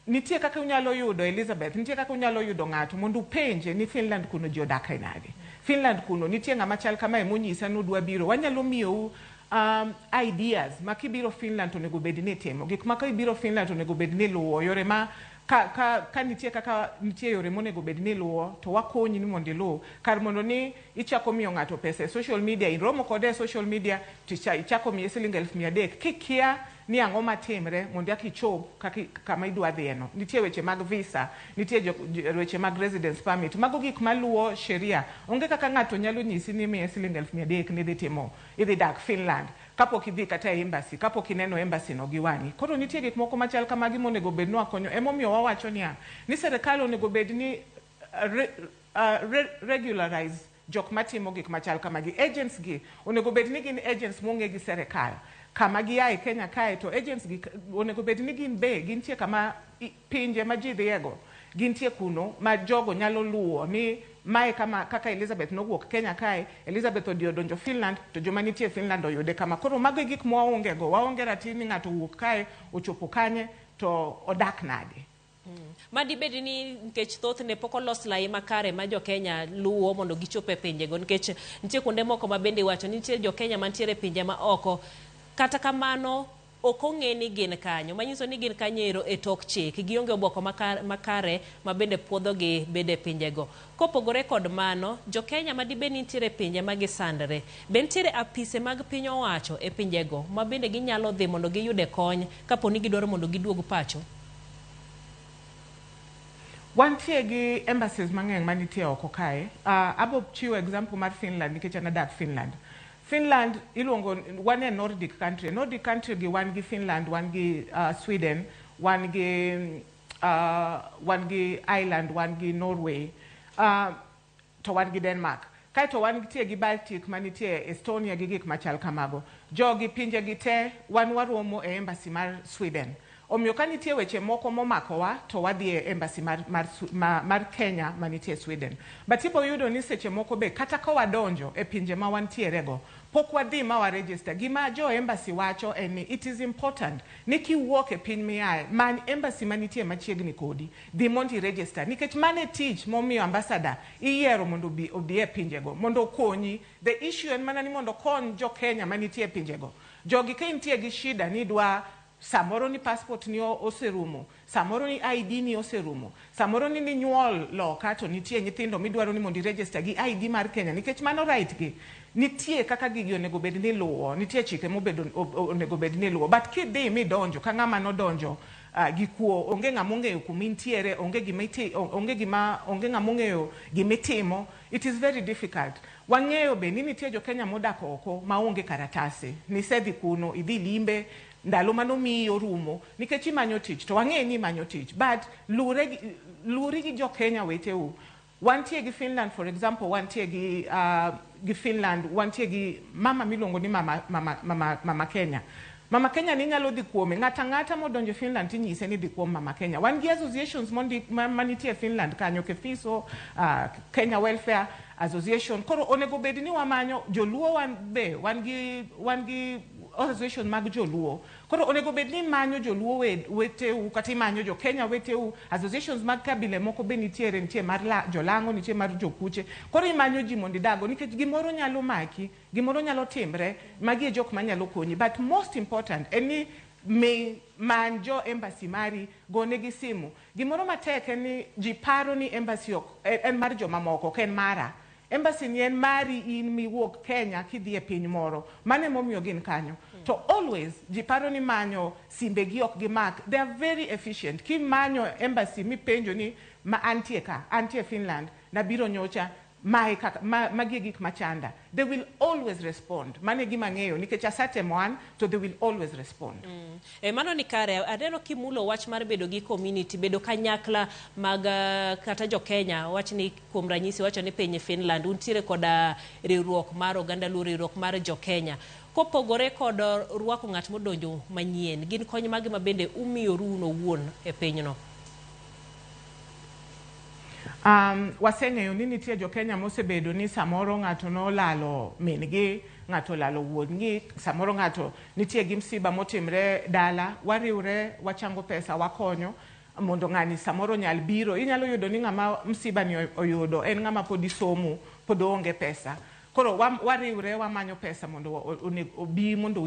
[SPEAKER 8] nitie kaka unyalo yudo Elizabeth, nitie kaka unyalo yudo ng'ato mondo upenje ni Finland kuno ji odak e nade. Finland kuno nitie ng'ama chal kamae monyisa ni udwa biro, wanyalo miyou ideas ma kibiro Finland to onego bed ni itimo, gik ma kibiro Finland to onego bed ni iluwo, yore ma ka nitie kaka nitie yore monego bed ni iluwo to wakonyi ni mondo iluw, kar mondo ni ichako miyo ng'ato pesa e social media, iromo kode e social media to ichako miye siling 300,000 kikia ni ang'o matimre mondo eka ichop kama idwa dhiyeno. Nitie weche mag visa, nitie weche mag residence permit, mago gik maluwo sheria. Onge kaka ng'ato nyalo nyisi ni miye siling 300,000 ni idhi timo, idhi dak Finland kapok idhi kata e embassy, kapok ineno embassy no gi wang'i. Koro nitie gik moko machal kamagi monego bed ni wakonyo. Emomiyo wawacho niya, ni sirikal onego bed ni regularize jok matimo gik machal kamagi. Agents gi onego bed ni gin agents mong'e gi sirikal. Kama gia e Kenya kae to agents gi onego bed ni gin be gintie kama pinje ma ji dhiego, gintie kuno ma jogo nyalo luwo ni mae kama kaka Elizabeth nowuok Kenya kae, Elizabeth odhi odonjo Finland to joma nitie Finland oyude kama. Koro mago e gik mwaonge go, waonge ratiro ni ng'ato owuok kae ochopo kanye to odak nade.
[SPEAKER 1] Madibed ni nikech thothne pok olos lai makare ma jokenya luwo mondo gichop e pinjego, nikech nitie kuonde moko ma bende iwacho ni nitie jokenya mantiere e pinje ma oko, kata kamano ok ong'e ni gin kanyo, manyiso ni gin kanyo ero e tok chik, gionge oboko makare ma bende puodhogi bede e pinjego. Kopogore kod mano, jokenya madibed ni nitiere e pinje ma gisandre, be nitiere apise mag piny owacho e pinjego ma bende ginyalo dhi mondo giyude kony kapo ni gidwaro mondo giduog pacho?
[SPEAKER 8] Wantie gi embassies mang'eny manitie oko kae. Abo chiwo example mar Finland nikech an adak Finland. Finland iluongo wan e Nordic country. Nordic country gi wan gi Finland, wan gi Sweden, wan gi Ireland, wan gi Norway, to wan gi Denmark. Kaeto wantie gi Baltic manitie Estonia gi gik machal kamago. Jogi pinje gi te wan waromo e embassy mar Sweden. Omiyo ka nitie weche moko momakowa to wadhi e embassy mar Kenya manitie Sweden. But ibo yudo ni seche moko be kata ka wadonjo e pinje ma wantierego, pok wadhi ma waregister. Gima jo embassy wacho en ni it is important ni kiwuok e piny miaye, many embassy manitie machiegni kodi, dhi mondo iregister. Nikech mano e tich momiyo ambassador iyiero mondo obi e pinjego, mondo okonyi. The issue en mana ni mondo okony jo Kenya manitie e pinjego. Jogi ka intie gi shida ni idwa Samoro ni passport ni oserumo, samoro ni ID ni oserumo, samoro ni ninyuol loka to nitie nyithindo midwaro ni mondo iregister gi ID mar Kenya nikech mano right gi. Nitie kaka gigi onego bed ni luwo, nitie chike mobedo onego bed ni luwo. But kidhi midonjo ka ng'ama nodonjo gi kuo, onge ng'ama ong'eyo kuma intiere, onge gima iti, onge gima onge ng'ama ong'eyo gimitimo, it is very difficult. Wang'eyo be ni nitie jo Kenya modak oko maonge karatasi. Nisedhi kuno, idhi limbe, ndalo manomiyi orumo nikech imanyo tich to wang'e ni imanyo tich but lure gi, luri gi jo Kenya weteu. Wantie gi Finland, for example, wantie gi Finland, wantie gi mama miluongo ni mama Kenya. Mama Kenya ni inyalo dhi kuome, ng'ata ng'ata modonjo Finland tinyise ni dhi kuom Mama Kenya. Wan gi associations mondik manitie Finland kanyo, Kefiso, Kenya Welfare Association. Koro onego bed ni wamanyo joluo wan be wan gi association mag joluo. Koro onego bed ni imanyo joluo weteu kata imanyo jo Kenya weteu, associations mag kabile moko be nitiere, nitie mar jolang'o, nitie mar jokuche. Koro imanyo ji mondo idago nikech gimoro nyalo maki, gimoro nyalo timre, magi e jok manyalo konyi. But most important en ni mi many jo embassy mari, gonegi simu. Gimoro matek en ni ji paro ni embassy ok en mar jomamoko, ok en mara. Embassy ni en mari in miwuok Kenya kidhi e piny moro. Mano emomiyo gin kanyo. To always ji paro ni manyo simbegi ok gimak. They are very efficient. Kimanyo embassy mipenjo ni ma antie ka, antie Finland, nabiro nyocha, mae kaka, magi e gik machanda. They will always respond. Mano e gima ang'eyo nikech asetemo an to they will always respond.
[SPEAKER 1] E, mano ni kare. Aneno kimulo wach mar bedo gi community, bedo kanyakla mag kata jo Kenya. Wach ni kuom ranyisi wacho ni piny Finland untiere koda riwruok mar oganda Luo, riwruok mar jo Kenya. Kopogore kod rwako ng'at modonjo manyien, gin kony mage ma bende umiyoru un owuon e pinyno?
[SPEAKER 8] Waseng'eyo ni nitie jo Kenya mosebedo ni samoro ng'ato nolalo min-gi, ng'ato olalo wuon-gi, samoro ng'ato nitie gi msiba motimre dala, wariwre, wachango pesa, wakonyo mondo ng'ani samoro nyal biro. Inyalo yudo ni ng'ama msiba ni oyudo en ng'ama pod somo, pod oonge pesa. Koro wariwre wamanyo pesa mondo obi mondo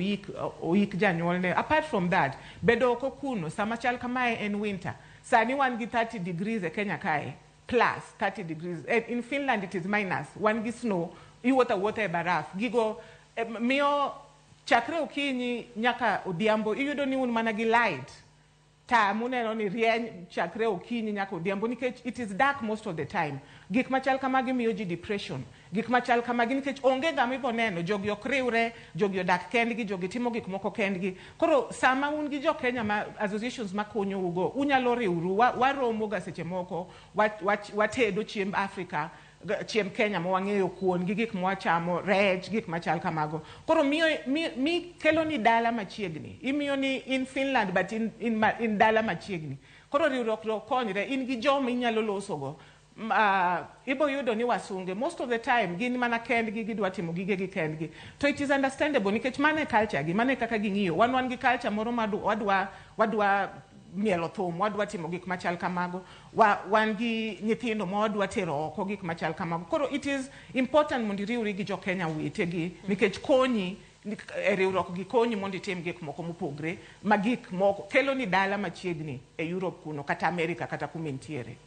[SPEAKER 8] oik janyuolne. Apart from that, bedo oko kuno sama chal kamae en winter. Sani wan gi 30 degrees e Kenya kae, plus 30 degrees. In Finland it is minus. Wan gi snow, iwuotho awuotha e baraf. Gigo miyo chakre okinyi nyaka odhiambo iyudo ni un mana gi light. Ta muneno ni rieny chakre okinyi nyaka odhiambo nikech it is dark most of the time. Gik machal kamagi miyo ji depression. Gik machal kamagi nikech onge ng'ama ibo neno, jogi ok riwre, jogi odak kendgi, jogi timo gik moko kendgi. Koro sama un gi jo Kenya ma associations makonyou go, unyalo riwru, waromo ga seche moko, watedo chiemb Africa, chiemb Kenya ma wang'eyo kuon gi gik mwachamo, rech, gik machal kamago. Koro miyo mi kelo ni dala machiegni. Imiyo ni in Finland but in dala machiegni. Koro riwruok no konyre, in gi joma inyalo losogo. Ibo yudo ni wasunge most of the time gin mana kendgi, gidwa timo gigegi kendgi. To it is understandable nikech mano e culture gi, mano e kaka ging'iyo. Wan gi culture moro ma wadwa mielo thum, wadwa timo gik machal kamago. Wan gi nyithindo ma wadwa tero oko, gik machal kamago. Koro it is important mondo iriwri gi jo Kenya wetegi nikech konyi e riwruok gi konyi mondo itim gik moko mopogre ma gik moko kelo ni dala machiegni e Europe kuno kata America kata kuma intiere.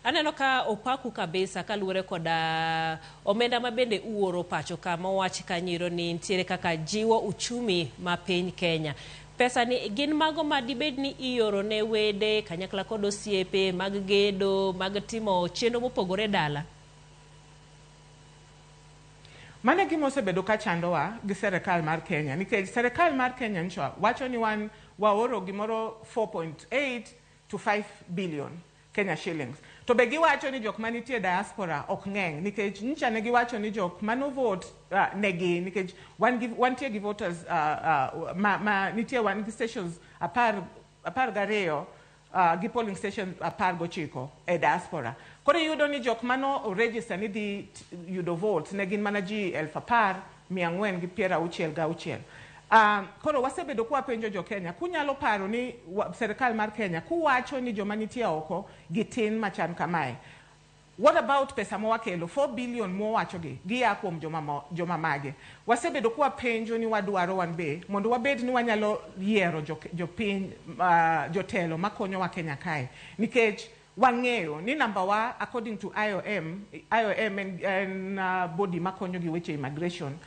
[SPEAKER 1] Aneno ka opaku kabisa kaluwore koda omenda ma bende uoro pacho ka mowach kanyiro ni nitiere kaka jiwo uchumi ma piny Kenya. Pesa ni gin mago ma dibed ni ioro ne wede kanyakla kod osiepe mag gedo mag timo chenro mopogore dala.
[SPEAKER 8] Mano e gima osebedo ka chandowa gi serikal mar Kenya nikech serikal mar Kenya nyocha wacho ni wan waoro gimoro 4.8 to 5 billion Kenya shillings. To be giwacho ni jok manitie diaspora ok ng'eny nikech nyocha ne giwacho ni jok mano vote negi nikech wan gi, wantie gi voters ma nitie wan gi stations 12 gi polling station 19 e diaspora. Koro iyudo ni jok mano register ni dhi yudo votes ne gin mana ji 10,466. Koro wasebedo kwapenjo jo Kenya, kunyalo paro ni serikal mar Kenya kuwacho ni joma nitie oko gitin machan kamae. What about pesa mowakelo 4 billion mowachogi gia kuom joma mage? Wasebedo kwa penjo ni wadwaro wan be mondo wabed ni wanyalo yiero jopiny jotelo makonyowa Kenya kae, nikech wang'eyo ni namba wa according to IOM en body makonyo gi weche immigration,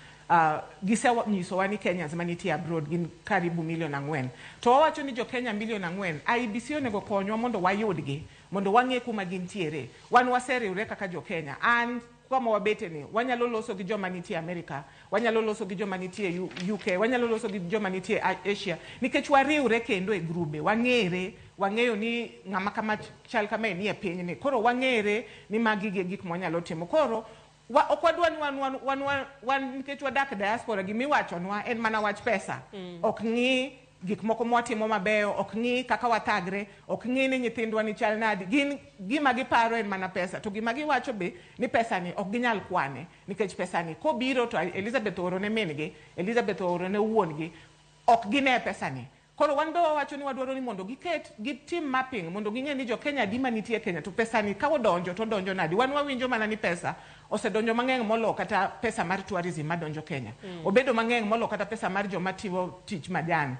[SPEAKER 8] gisenyisowa ni Kenyans manitie abroad gin karibu 4 milion. To wawacho ni jo Kenya 4 milion, IEBC onego konywa mondo wayudgi, mondo wang'e kuma gintiere. Wan waseriwre kaka jo Kenya, an kama wabete ni wanyalo loso gi joma nitie America, wanyalo loso gi joma nitie UK, wanyalo loso gi joma nitie Asia, nikech wariwre kendo e grube, wang'ere, wang'eyo ni ng'ama kama chal kama ni e piny ni, koro wang'ere ni magi gi gik mwanyalo timo. Koro ok wadwa ni wan nikech wadak diaspora, gimiwachonwa en mana wach pesa. Ok ng'i gik moko mwatimo mabeyo, ok ng'i kaka wathagre, ok ng'i ni nyithindwa ni chal nadi. Gin gima giparo en mana pesa, to gima giwacho be ni pesa ni ok ginyal kwane, nikech pesa ni kobiro to Elizabeth ooro ne min-gi, Elizabeth ooro ne wuon-gi, ok gine pesa ni. Koro wan be wawacho ni wadwaro ni mondo giket, gitim mapping mondo ging'e ni jo Kenya adi manitie Kenya, to pesa ni ka odonjo to odonjo nadi. Wan wawinjo mana ni pesa osedonjo mang'eny molo kata pesa mar tourism madonjo Kenya. Obedo mang'eny molo kata pesa mar joma timo tich majan,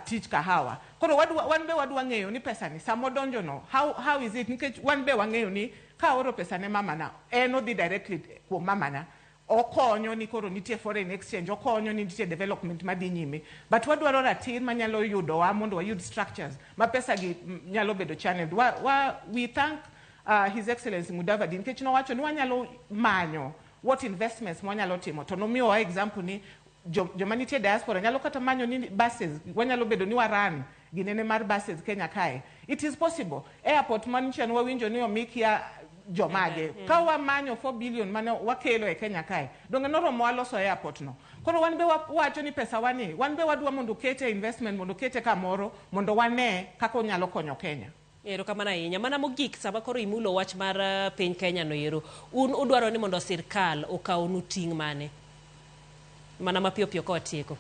[SPEAKER 8] tich kahawa. Koro wan be wadwa ng'eyo ni pesa ni sama odonjo no, how is it? Nikech wan be wang'eyo ni ka oro pesa ne mamana, en odhi directly kuom mamana. Okonyo ni koro nitie foreign exchange, okonyo ni nitie development madhi nyime. But wadwaro ratir manyalo yudowa mondo wayud structures ma pesa gi nyalo bedo channeled. We thank His Excellency Mudavadi nikech nowacho ni wanyalo manyo what investments mwanyalo timo. To nomiyowa example ni joma nitie diaspora nyalo kata manyo ni buses, wanyalo bedo ni waran ginene mar buses Kenya kae. It is possible. Airport manchien wawinjo ni omikia jomage. Ka wamanyo 4 billion mane wakelo e Kenya kae, donge noromo waloso airport no. Koro wan be wacho ni pesa wani, wan be wadwa mondo kete investment, mondo kete kamoro, mondo wane kaka onyalo konyo Kenya.
[SPEAKER 1] Erokamano ahinya. Mana mogik, sama koro imulo wach mar piny Kenya no ero, un udwaro ni mondo sirkal okawnu ting' mane? Mana mapiyo piyo ka watieko.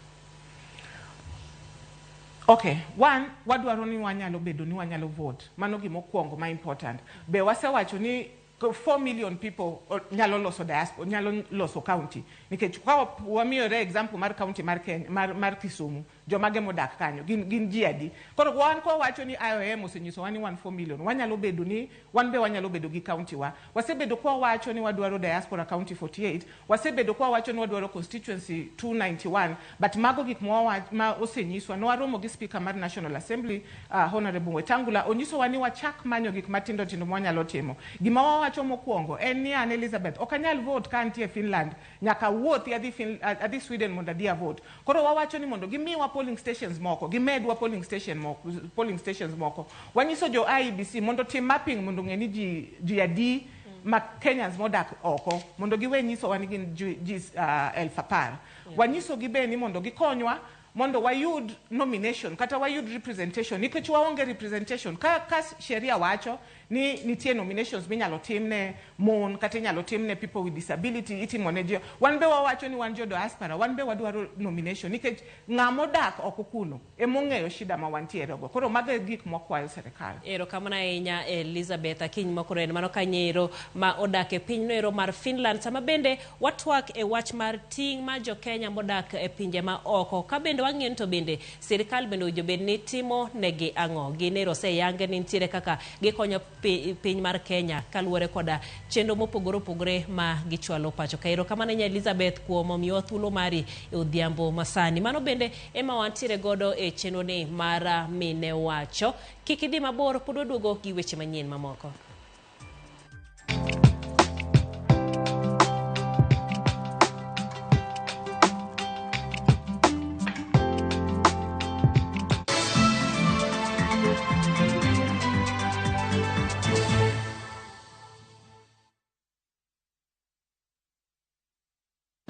[SPEAKER 8] Okay, one, wadwaro ni wanyalo bedo ni wanyalo vote. Mano gimokwongo ma important. Be wasewacho ni 4 million people nyalo loso diaspora, nyalo loso county. Nikech ka wamiyore example mar county mar Kenya, mar Kisumu, jomage modak kanyo, gin ji adi. Koro wan kwa wacho ni IOM osenyisowa ni wan 4 million, wanyalo bedo ni, wan be wanyalo bedo gi county wa. Wasebedo kwa wacho ni wadwaro diaspora county 48, wasebedo kwa wacho ni wadwaro constituency 291, but mago gik ma osenyiswa, nwaromo gi speaker mar National Assembly, Honorable Wetangula, onyisowa ni wachak manyo gik matindo tindo mwanyalo timo. Gima wawacho mokwongo en ni an Elizabeth, ok anyal vote ka antie Finland, nyaka wuothi adhi Sweden mondo adhi avote. Koro wawacho ni mondo gimiwa polling stations moko, gimedwa polling stations moko. Wanyiso jo IEBC mondo tim mapping mondo ng'e ni ji adi ma Kenyans modak oko, mondo giwe nyisowa ni gin ji 10,000. Wanyiso gi be ni mondo gikonywa mondo wayud nomination kata wayud representation, nikech waonge representation. Ka sheria wacho ni nitie nominations minyalo timne mon kata inyalo timne people with disability, itimo ne ji. Wan be wawacho ni wan jo diaspora, wan be wadwaro nomination nikech ng'ama odak oko kuno emong'eyo shida ma wantiere go. Koro mago e gik mwakwayo sirikal.
[SPEAKER 1] Erokamano ahinya Elizabeth Akinyi Mokoro, en mano kanyo ma odak e piny noero mar Finland. Sama bende watwak e wach mar ting' mar jo Kenya modak e pinje ma oko, ka bende wang'eyo to bende sirikal bende owinjo bed ni timo negi ang'o. Gin ero oseyange ni nitiere kaka gikonyo piny mar Kenya kaluwore koda chenro mopogore opogore ma gichwalo pacho ka. Erokamano ahinya Elizabeth kuom miyowa thuolo mari e odhiambo masani. Mano bende ema wantiere godo e chenro ni mar Mine Wacho. Kik idhi mabor, pod waduogo gi weche manyien mamoko.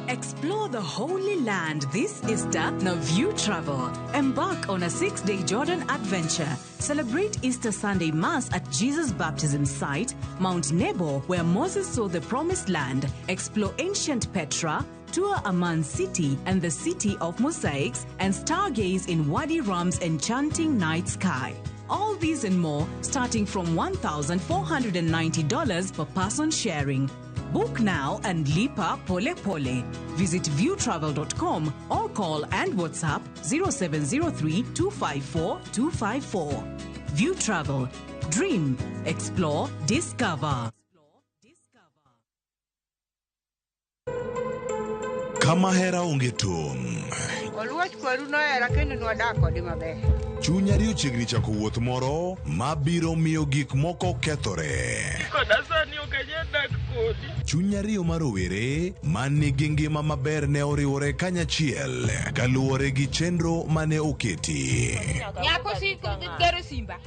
[SPEAKER 9] Explore the Holy Land this Easter na View Travel. Embark on a 6-day Jordan adventure. Celebrate Easter Sunday Mass at Jesus' baptism site, Mount Nebo, where Moses saw the Promised Land. Explore ancient Petra, tour Amman City and the City of Mosaics, and stargaze in Wadi Rum's enchanting night sky. All these and more starting from $1,490 per person sharing. Book now and lipa pole pole. Visit viewtravel.com or call and WhatsApp 0703 254 254. View Travel. Dream, explore, discover.
[SPEAKER 10] Kama hera onge tong'.
[SPEAKER 11] Oluoch kwaru nohera kendo nwadak kode maber.
[SPEAKER 10] Chuny ariyo chiegni chako wuoth moro ma biro miyo gik moko kethore.
[SPEAKER 4] Koda sani ok anyal dak kodi.
[SPEAKER 10] Chuny ariyo mar rowere ma nigi ngima maber ne oriwore kanyachiel kaluwore gi chenro mane oketi.
[SPEAKER 11] Nyako siko gero simba.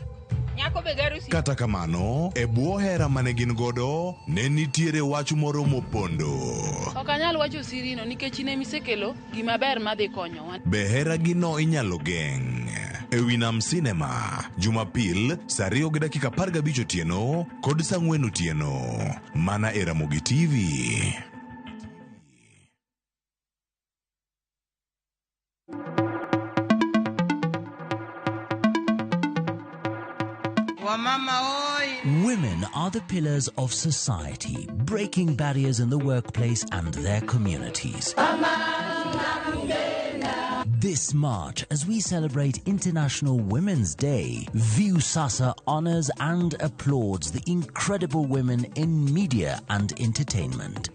[SPEAKER 11] Nyako be gero simba.
[SPEAKER 10] Kata kamano, e bwo hera mane gin godo, ne nitiere wach moro mopondo.
[SPEAKER 12] Ok anyal wacho sirino nikech in emisekelo gima ber madhi konyowa.
[SPEAKER 10] Be heragino inyalo geng'? E wi Nam Cinema, Jumapil, saa 2:15 otieno kod saa 4 otieno. Mana e Ramogi TV.
[SPEAKER 13] Women are the pillars of society, breaking barriers in the workplace and their communities. This March, as we celebrate International Women's Day, Viusasa honors and applauds the incredible women in media and entertainment.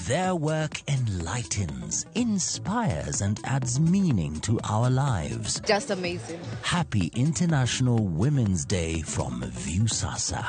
[SPEAKER 13] Their work enlightens, inspires, and adds meaning to our lives.
[SPEAKER 14] Just amazing.
[SPEAKER 13] Happy International Women's Day from Viusasa.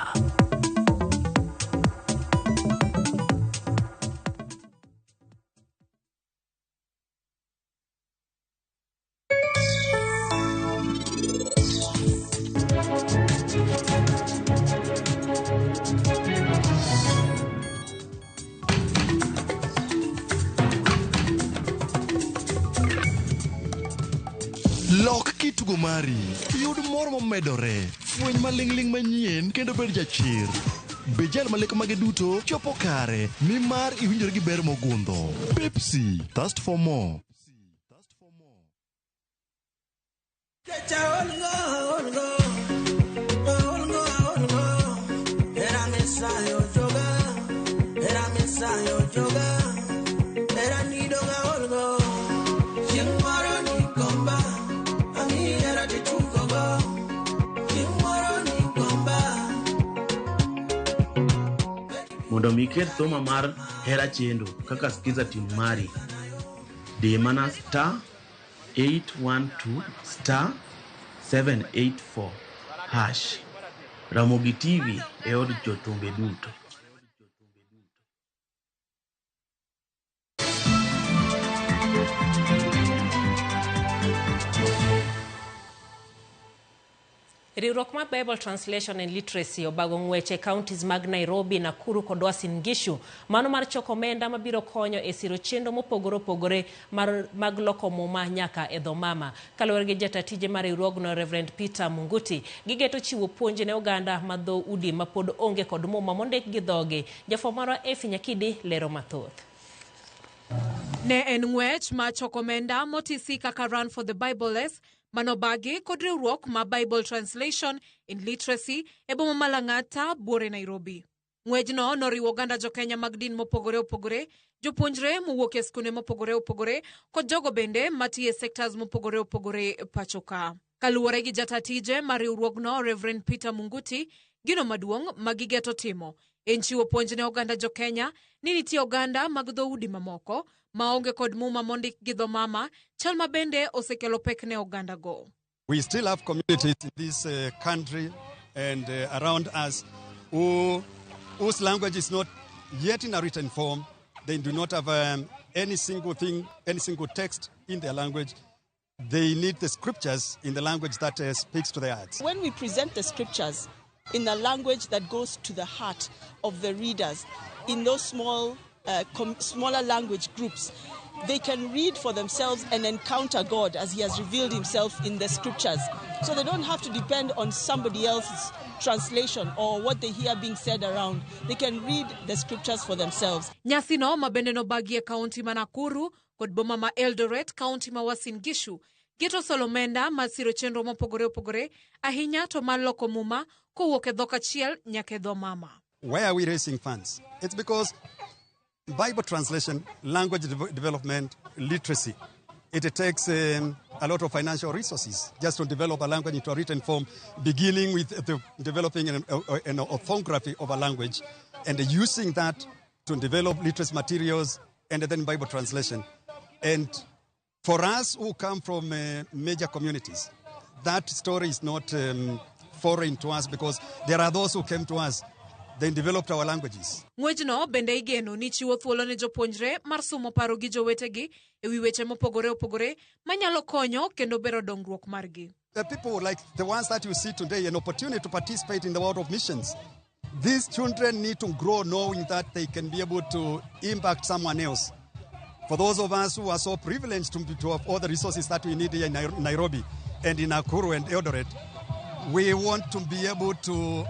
[SPEAKER 15] Lok kitugo mari, yud mor momedore, fweny maling'ling' manyien kendo bed jachir. Be jal maleko mage duto chopo kare nimar iwinjori gi ber mogundho. Pepsi, thirst for more.
[SPEAKER 26] Mondo mi iket thuma mar Hera Chendo kaka skiza tune mari, di mana star 812 star 784 hash. Ramogi TV e od jothumbe duto.
[SPEAKER 1] Riwruok mar Bible Translation and Literacy obago ng'wech e counties mag Nairobi, Nakuru kod Uasin Gishu mano mar choko omenda mabiro konyo e siro chenro mopogore opogore mag loko muma nyaka e dho mama. Kaluwore gi jata tije mar riwruogno Reverend Peter Munguti, gigeto chiwo puonj ne oganda ma dho udi mapod onge kod muma mondik gi dhogi. Jafwambo marwa Effie Nyakidi lero mathoth.
[SPEAKER 6] Ne en ng'wech ma choko omenda motisi kaka Run for the Bibleless manobagi kod riwruok ma Bible Translation in Literacy e boma ma Lang'ata, buore Nairobi. Ng'wejno noriwo oganda jokenya mag din mopogore opogore, jopuonjre mowuok e skunde mopogore opogore kod jogo bende matiyo e sectors mopogore opogore pacho ka. Kaluwore gi jata tije mar riwruogno Reverend Peter Munguti, gino maduong' ma gigeto timo en chiwo puonj ne oganda jokenya ni nitie oganda mag dhoudi mamoko maonge kod muma mondik gi dho mama, chal ma bende osekelo pek ne oganda go.
[SPEAKER 16] We still have communities in this country and around us whose language is not yet in a written form. They do not have any single thing, any single text in their language. They need the scriptures in the language that speaks to their hearts.
[SPEAKER 28] When we present the scriptures in a language that goes to the heart of the readers, in those smaller language groups, they can read for themselves and encounter God as he has revealed himself in the scriptures. So they don't have to depend on somebody else's translation or what they hear being said around. They can read the scriptures for themselves.
[SPEAKER 6] Nyasino ma bende nobagie kaunti ma Nakuru kod boma ma Eldoret, kaunti ma Uasin Gishu, geto solo omenda mar siro chenro mopogore opogore ahinya to mar loko muma kowuok e dhok achiel nyaka e dho mama.
[SPEAKER 16] Why are we raising funds? It's because Bible translation, language development, literacy, it takes a lot of financial resources just to develop a language into a written form, beginning with the developing an orthography of a language and using that to develop literacy materials and then Bible translation. And for us who come from major communities, that story is not foreign to us because there are those who came to us, they developed our languages.
[SPEAKER 6] Ng'wejno bende igeno ni chiwo thuolo ne jopuonjre mar sumo paro gi jowetegi e wi weche mopogore opogore manyalo konyo kendo bero dongruok margi.
[SPEAKER 16] The people like the ones that you see today, an opportunity to participate in the world of missions. These children need to grow knowing that they can be able to impact someone else. For those of us who are so privileged to have all the resources that we need here in Nairobi and in Nakuru and Eldoret, we want to be able to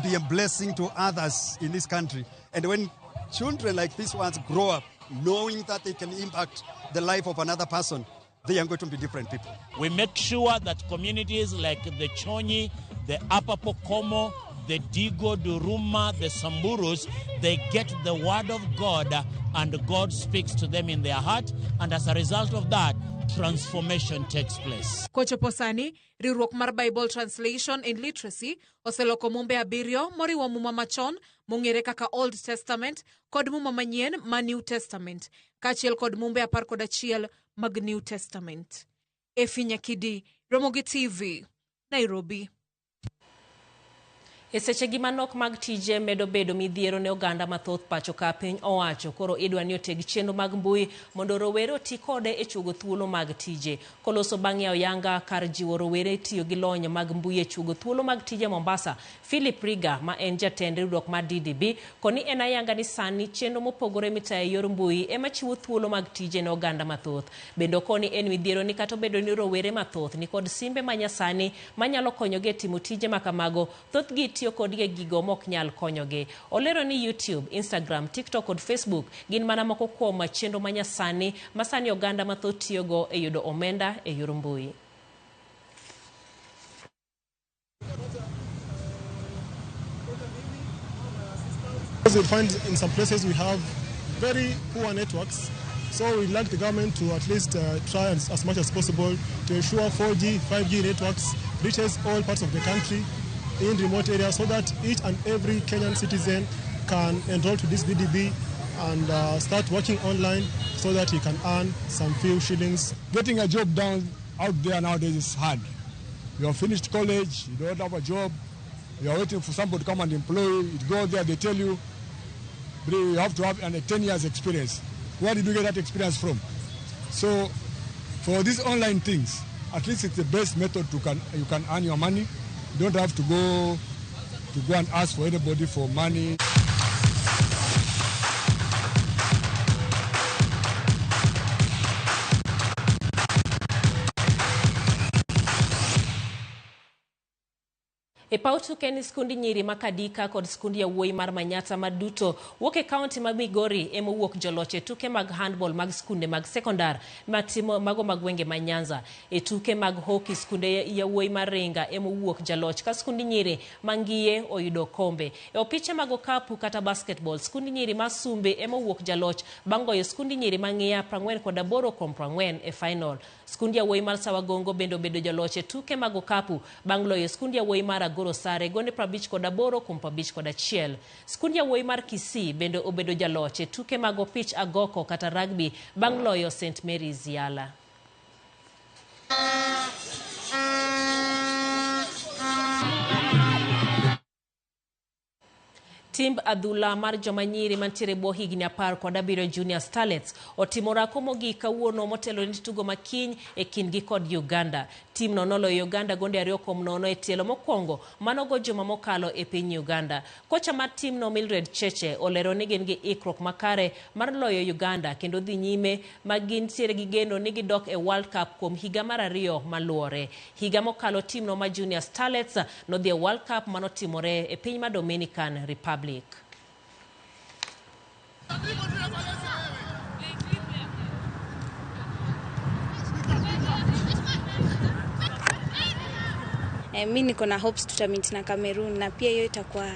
[SPEAKER 16] be a blessing to others in this country. And when children like these ones grow up knowing that they can impact the life of another person, they are going to be different people.
[SPEAKER 2] We make sure that communities like the Chonyi, the Upper Pokomo, the Digo, Duruma, the Samburus, they get the word of God and God speaks to them in their heart. And as a result of that, transformation takes place.
[SPEAKER 6] Kochopo sani, riwruok mar Bible Translation and Literacy oseloko mumbe 7 moriwo muma machon mong'ere kaka Old Testament kod muma manyien ma New Testament, kaachiel kod mumbe 11 mag New Testament. Efi Nyakidi, Ramogi TV, Nairobi.
[SPEAKER 1] E sechegi manok mag tije medo bedo midhiero ne oganda mathoth pacho ka piny owacho koro idwa ni oteg chenro mag mbui mondo rowere oti kode e chuogo thuolo mag tije. Koloso bang' yawo yanga kar jiwo rowere tiyo gi lony mag mbui e chuogo thuolo mag tije Mombasa, Philip Riga ma en jatend riwruok mar DDB koni en ayanga ni sani chenro mopogore mitayo e yor mbui ema chiwo thuolo mag tije ne oganda mathoth. Bende okoni en midhiero ni kata obedo ni rowere mathoth nikod simbe manyasani manyalo konyogi e timo tije makamago, thothgi tiyo kodgi gigo mok nyal konyogi. Olero ni YouTube, Instagram, TikTok kod Facebook gin mana moko kuom chenro manyasani masani oganda mathoth tiyogo e yudo omenda e yor mbui.
[SPEAKER 5] You'll find in some places we have very poor networks, so we'd like the government to at least try as much as possible to ensure 4G, 5G networks reaches all parts of the country in remote areas, so that each and every Kenyan citizen can enroll to this DDB and start working online so that he can earn some few shillings.
[SPEAKER 14] Getting a job down out there nowadays is hard. You have finished college, you don't have a job, you are waiting for somebody to come and employ you. You go there, they tell you you have to have a 10 years experience. Where did you get that experience from? So for these online things, at least it's the best method you can earn your money. You don't have to go and ask for anybody for money.
[SPEAKER 1] E paw tuke ni skundi nyiri ma Kadika kod skundi yawuoyi mar Manyata maduto wuok e kaunti mag Migori ema owuok joloch e tuke mag handball mag skunde mag sekondar matimo mago mag gwenge ma Nyanza. E tuke mag hockey skunde yawuoyi mar Ringa ema owuok jaloch ka skundi nyiri Mangiye oyudo kombe. E opiche mag okapu kata basketball skundi nyiri ma Sumbe ema owuok jaloch bang' goyo skundi nyiri Mang'iya 48-40 e final. Skundi yawuoyi mar Sawagongo bende obedo jaloch e tuke mag okapu bang' loyo skundi yawuoyi mar Agoro Sare gonde 58-51. Skundi yawuoyi mar Kisii bende obedo jaloch e tuke mag opich agoko kata rugby bang' loyo St Mary's Yala. Timb adhula mar joma nyiri mantiere bwo higni 17 Junior Starlets otimo orako mogik kawuono motelo ne tugo makiny e kindgi kod Uganda. Timno noloyo Uganda gonde 2-0 e tielo mokwongo manogo juma mokalo e piny Uganda. Kocha mar timno Mildred Cheche olero ni gin gi ikruok makare mar loyo Uganda kendo dhi nyime ma gintiere gi geno ni gidok e World Cup kuom higa mar 2 maluwore. Higa mokalo timno ma Junior Starlets nodhi e World Cup manotimore e piny ma Dominican Republic.
[SPEAKER 7] Mi niko na hopes tutamit na Cameroon na pia hiyo itakuwa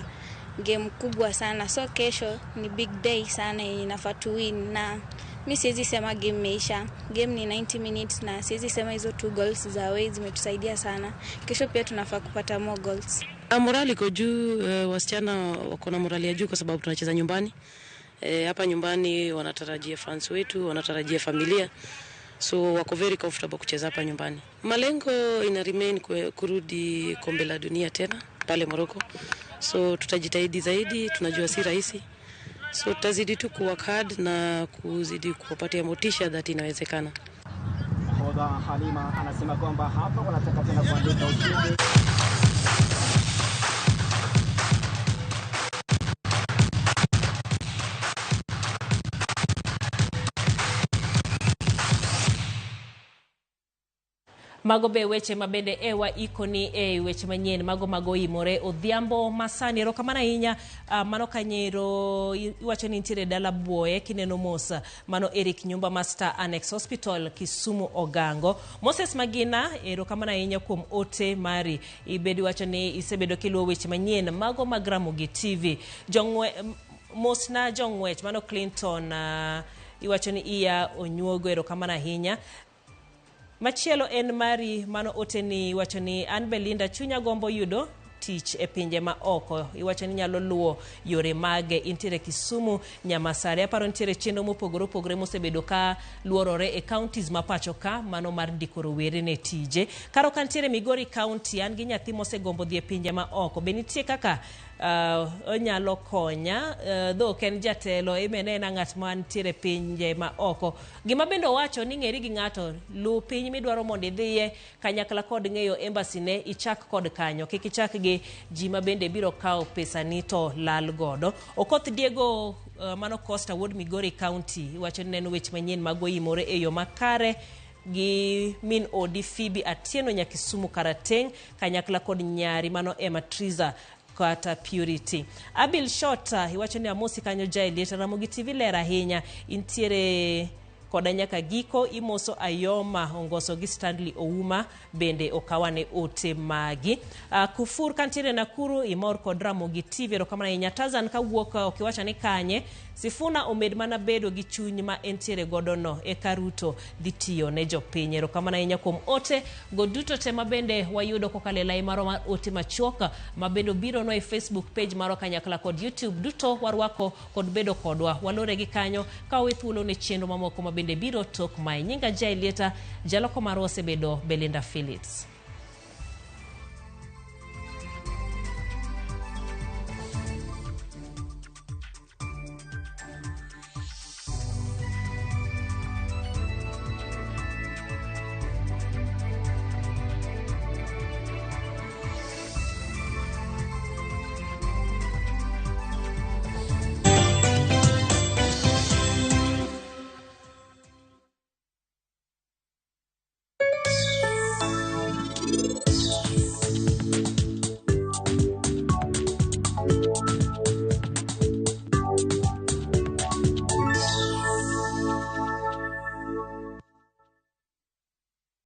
[SPEAKER 7] game kubwa sana, so kesho ni big day sana yenye inafaa tu win, na mi siwezi sema game imeisha. Game ni 90 minutes na siwezi sema hizo 2 goals za away zimetusaidia sana. Kesho pia tunafaa kupata more goals.
[SPEAKER 17] Morali iko juu, wasichana wako na morali ya juu kwa sababu tunacheza nyumbani. Hapa nyumbani wanatarajia fans wetu, wanatarajia familia. So wako very comfortable kucheza hapa nyumbani. Malengo ina remain kurudi kombe la dunia tena pale Morocco. So tutajitahidi zaidi, tunajua si rahisi. So tutazidi tu kuwork hard na kuzidi kuwapatia motisha that inawezekana.
[SPEAKER 18] Nahodha Halima anasema kwamba hapa wanataka tena kuandika ushindi.
[SPEAKER 1] Mago be weche mabende ewa ikoni e weche manyien mago mago imore odhiambo masani. Erokamano ahinya mano kanyero iwacho ni nitiere dala Buoye kineno mos mano Eric Nyumba Master Annex Hospital Kisumu Ogango. Moses Magina erokamano ahinya kuom ote mari ibedo iwacho ni isebedo kiluwo weche manyien mago mag Ramogi TV. Jong'we mos na jong'wech mano Clinton iwacho ni iya onyuogo erokamano ahinya. Machielo en mari mano ote ni iwacho ni an Belinda chunya gombo yudo tich e pinje ma oko. Iwacho ni nyalo luwo yore mage intiere Kisumu Nyamasare. Aparo nitiere chenro mopogore opogore mosebedo ka luorore e counties ma pacho ka mano mar ndiko rowere ne tije. Karo ka nitiere Migori County an gi nyathi mosegombo dhi e pinje ma oko. Be nitie kaka onyalo konya dho ok en jatelo imene en ng'at ma nitiere pinje ma oko. Gima bende owacho ni ng'eri gi ng'ato luw piny midwaro mondo idhiye kanyakla kod ng'eyo embassy ne ichak kod kanyo kik ichak gi ji ma bende biro kawo pesa ni to lal godo. Okoth Diego mano Costa wuod Migori County iwacho ni neno weche manyien mago imore e yo makare gi min odi Phoebe Atieno nya Kisumu Karateng' kanyakla kod nyari mano Emma Triza kata Purity. Abil Shota iwacho ni amosi kanyo jaelieta Ramogi TV ler ahinya intiere koda nyaka giko imoso Ayoma ongoso gi Stanley Ouma bende okawane ote magi. Kufur kantiere Nakuru imor kod Ramogi TV erokamano ahinya. Tarzan kawuok okiwacho ni kanye Sifuna omed mana bedo gi chuny ma entiere godo no eka Ruto dhi tiyo ne jopiny. Erokamano ahinya kuom ote go duto te mabende wayudo kokalo e lai marwa mar ote machuok mabende obiro no e Facebook page marwa kanyakla kod YouTube duto warwako kod bedo kodwa walore gi kanyo ka wawe thuolo ne chenro mamoko mabende biro tok mae. Nyinga Jaelieta jaloko marwa osebedo Belinda Phillips.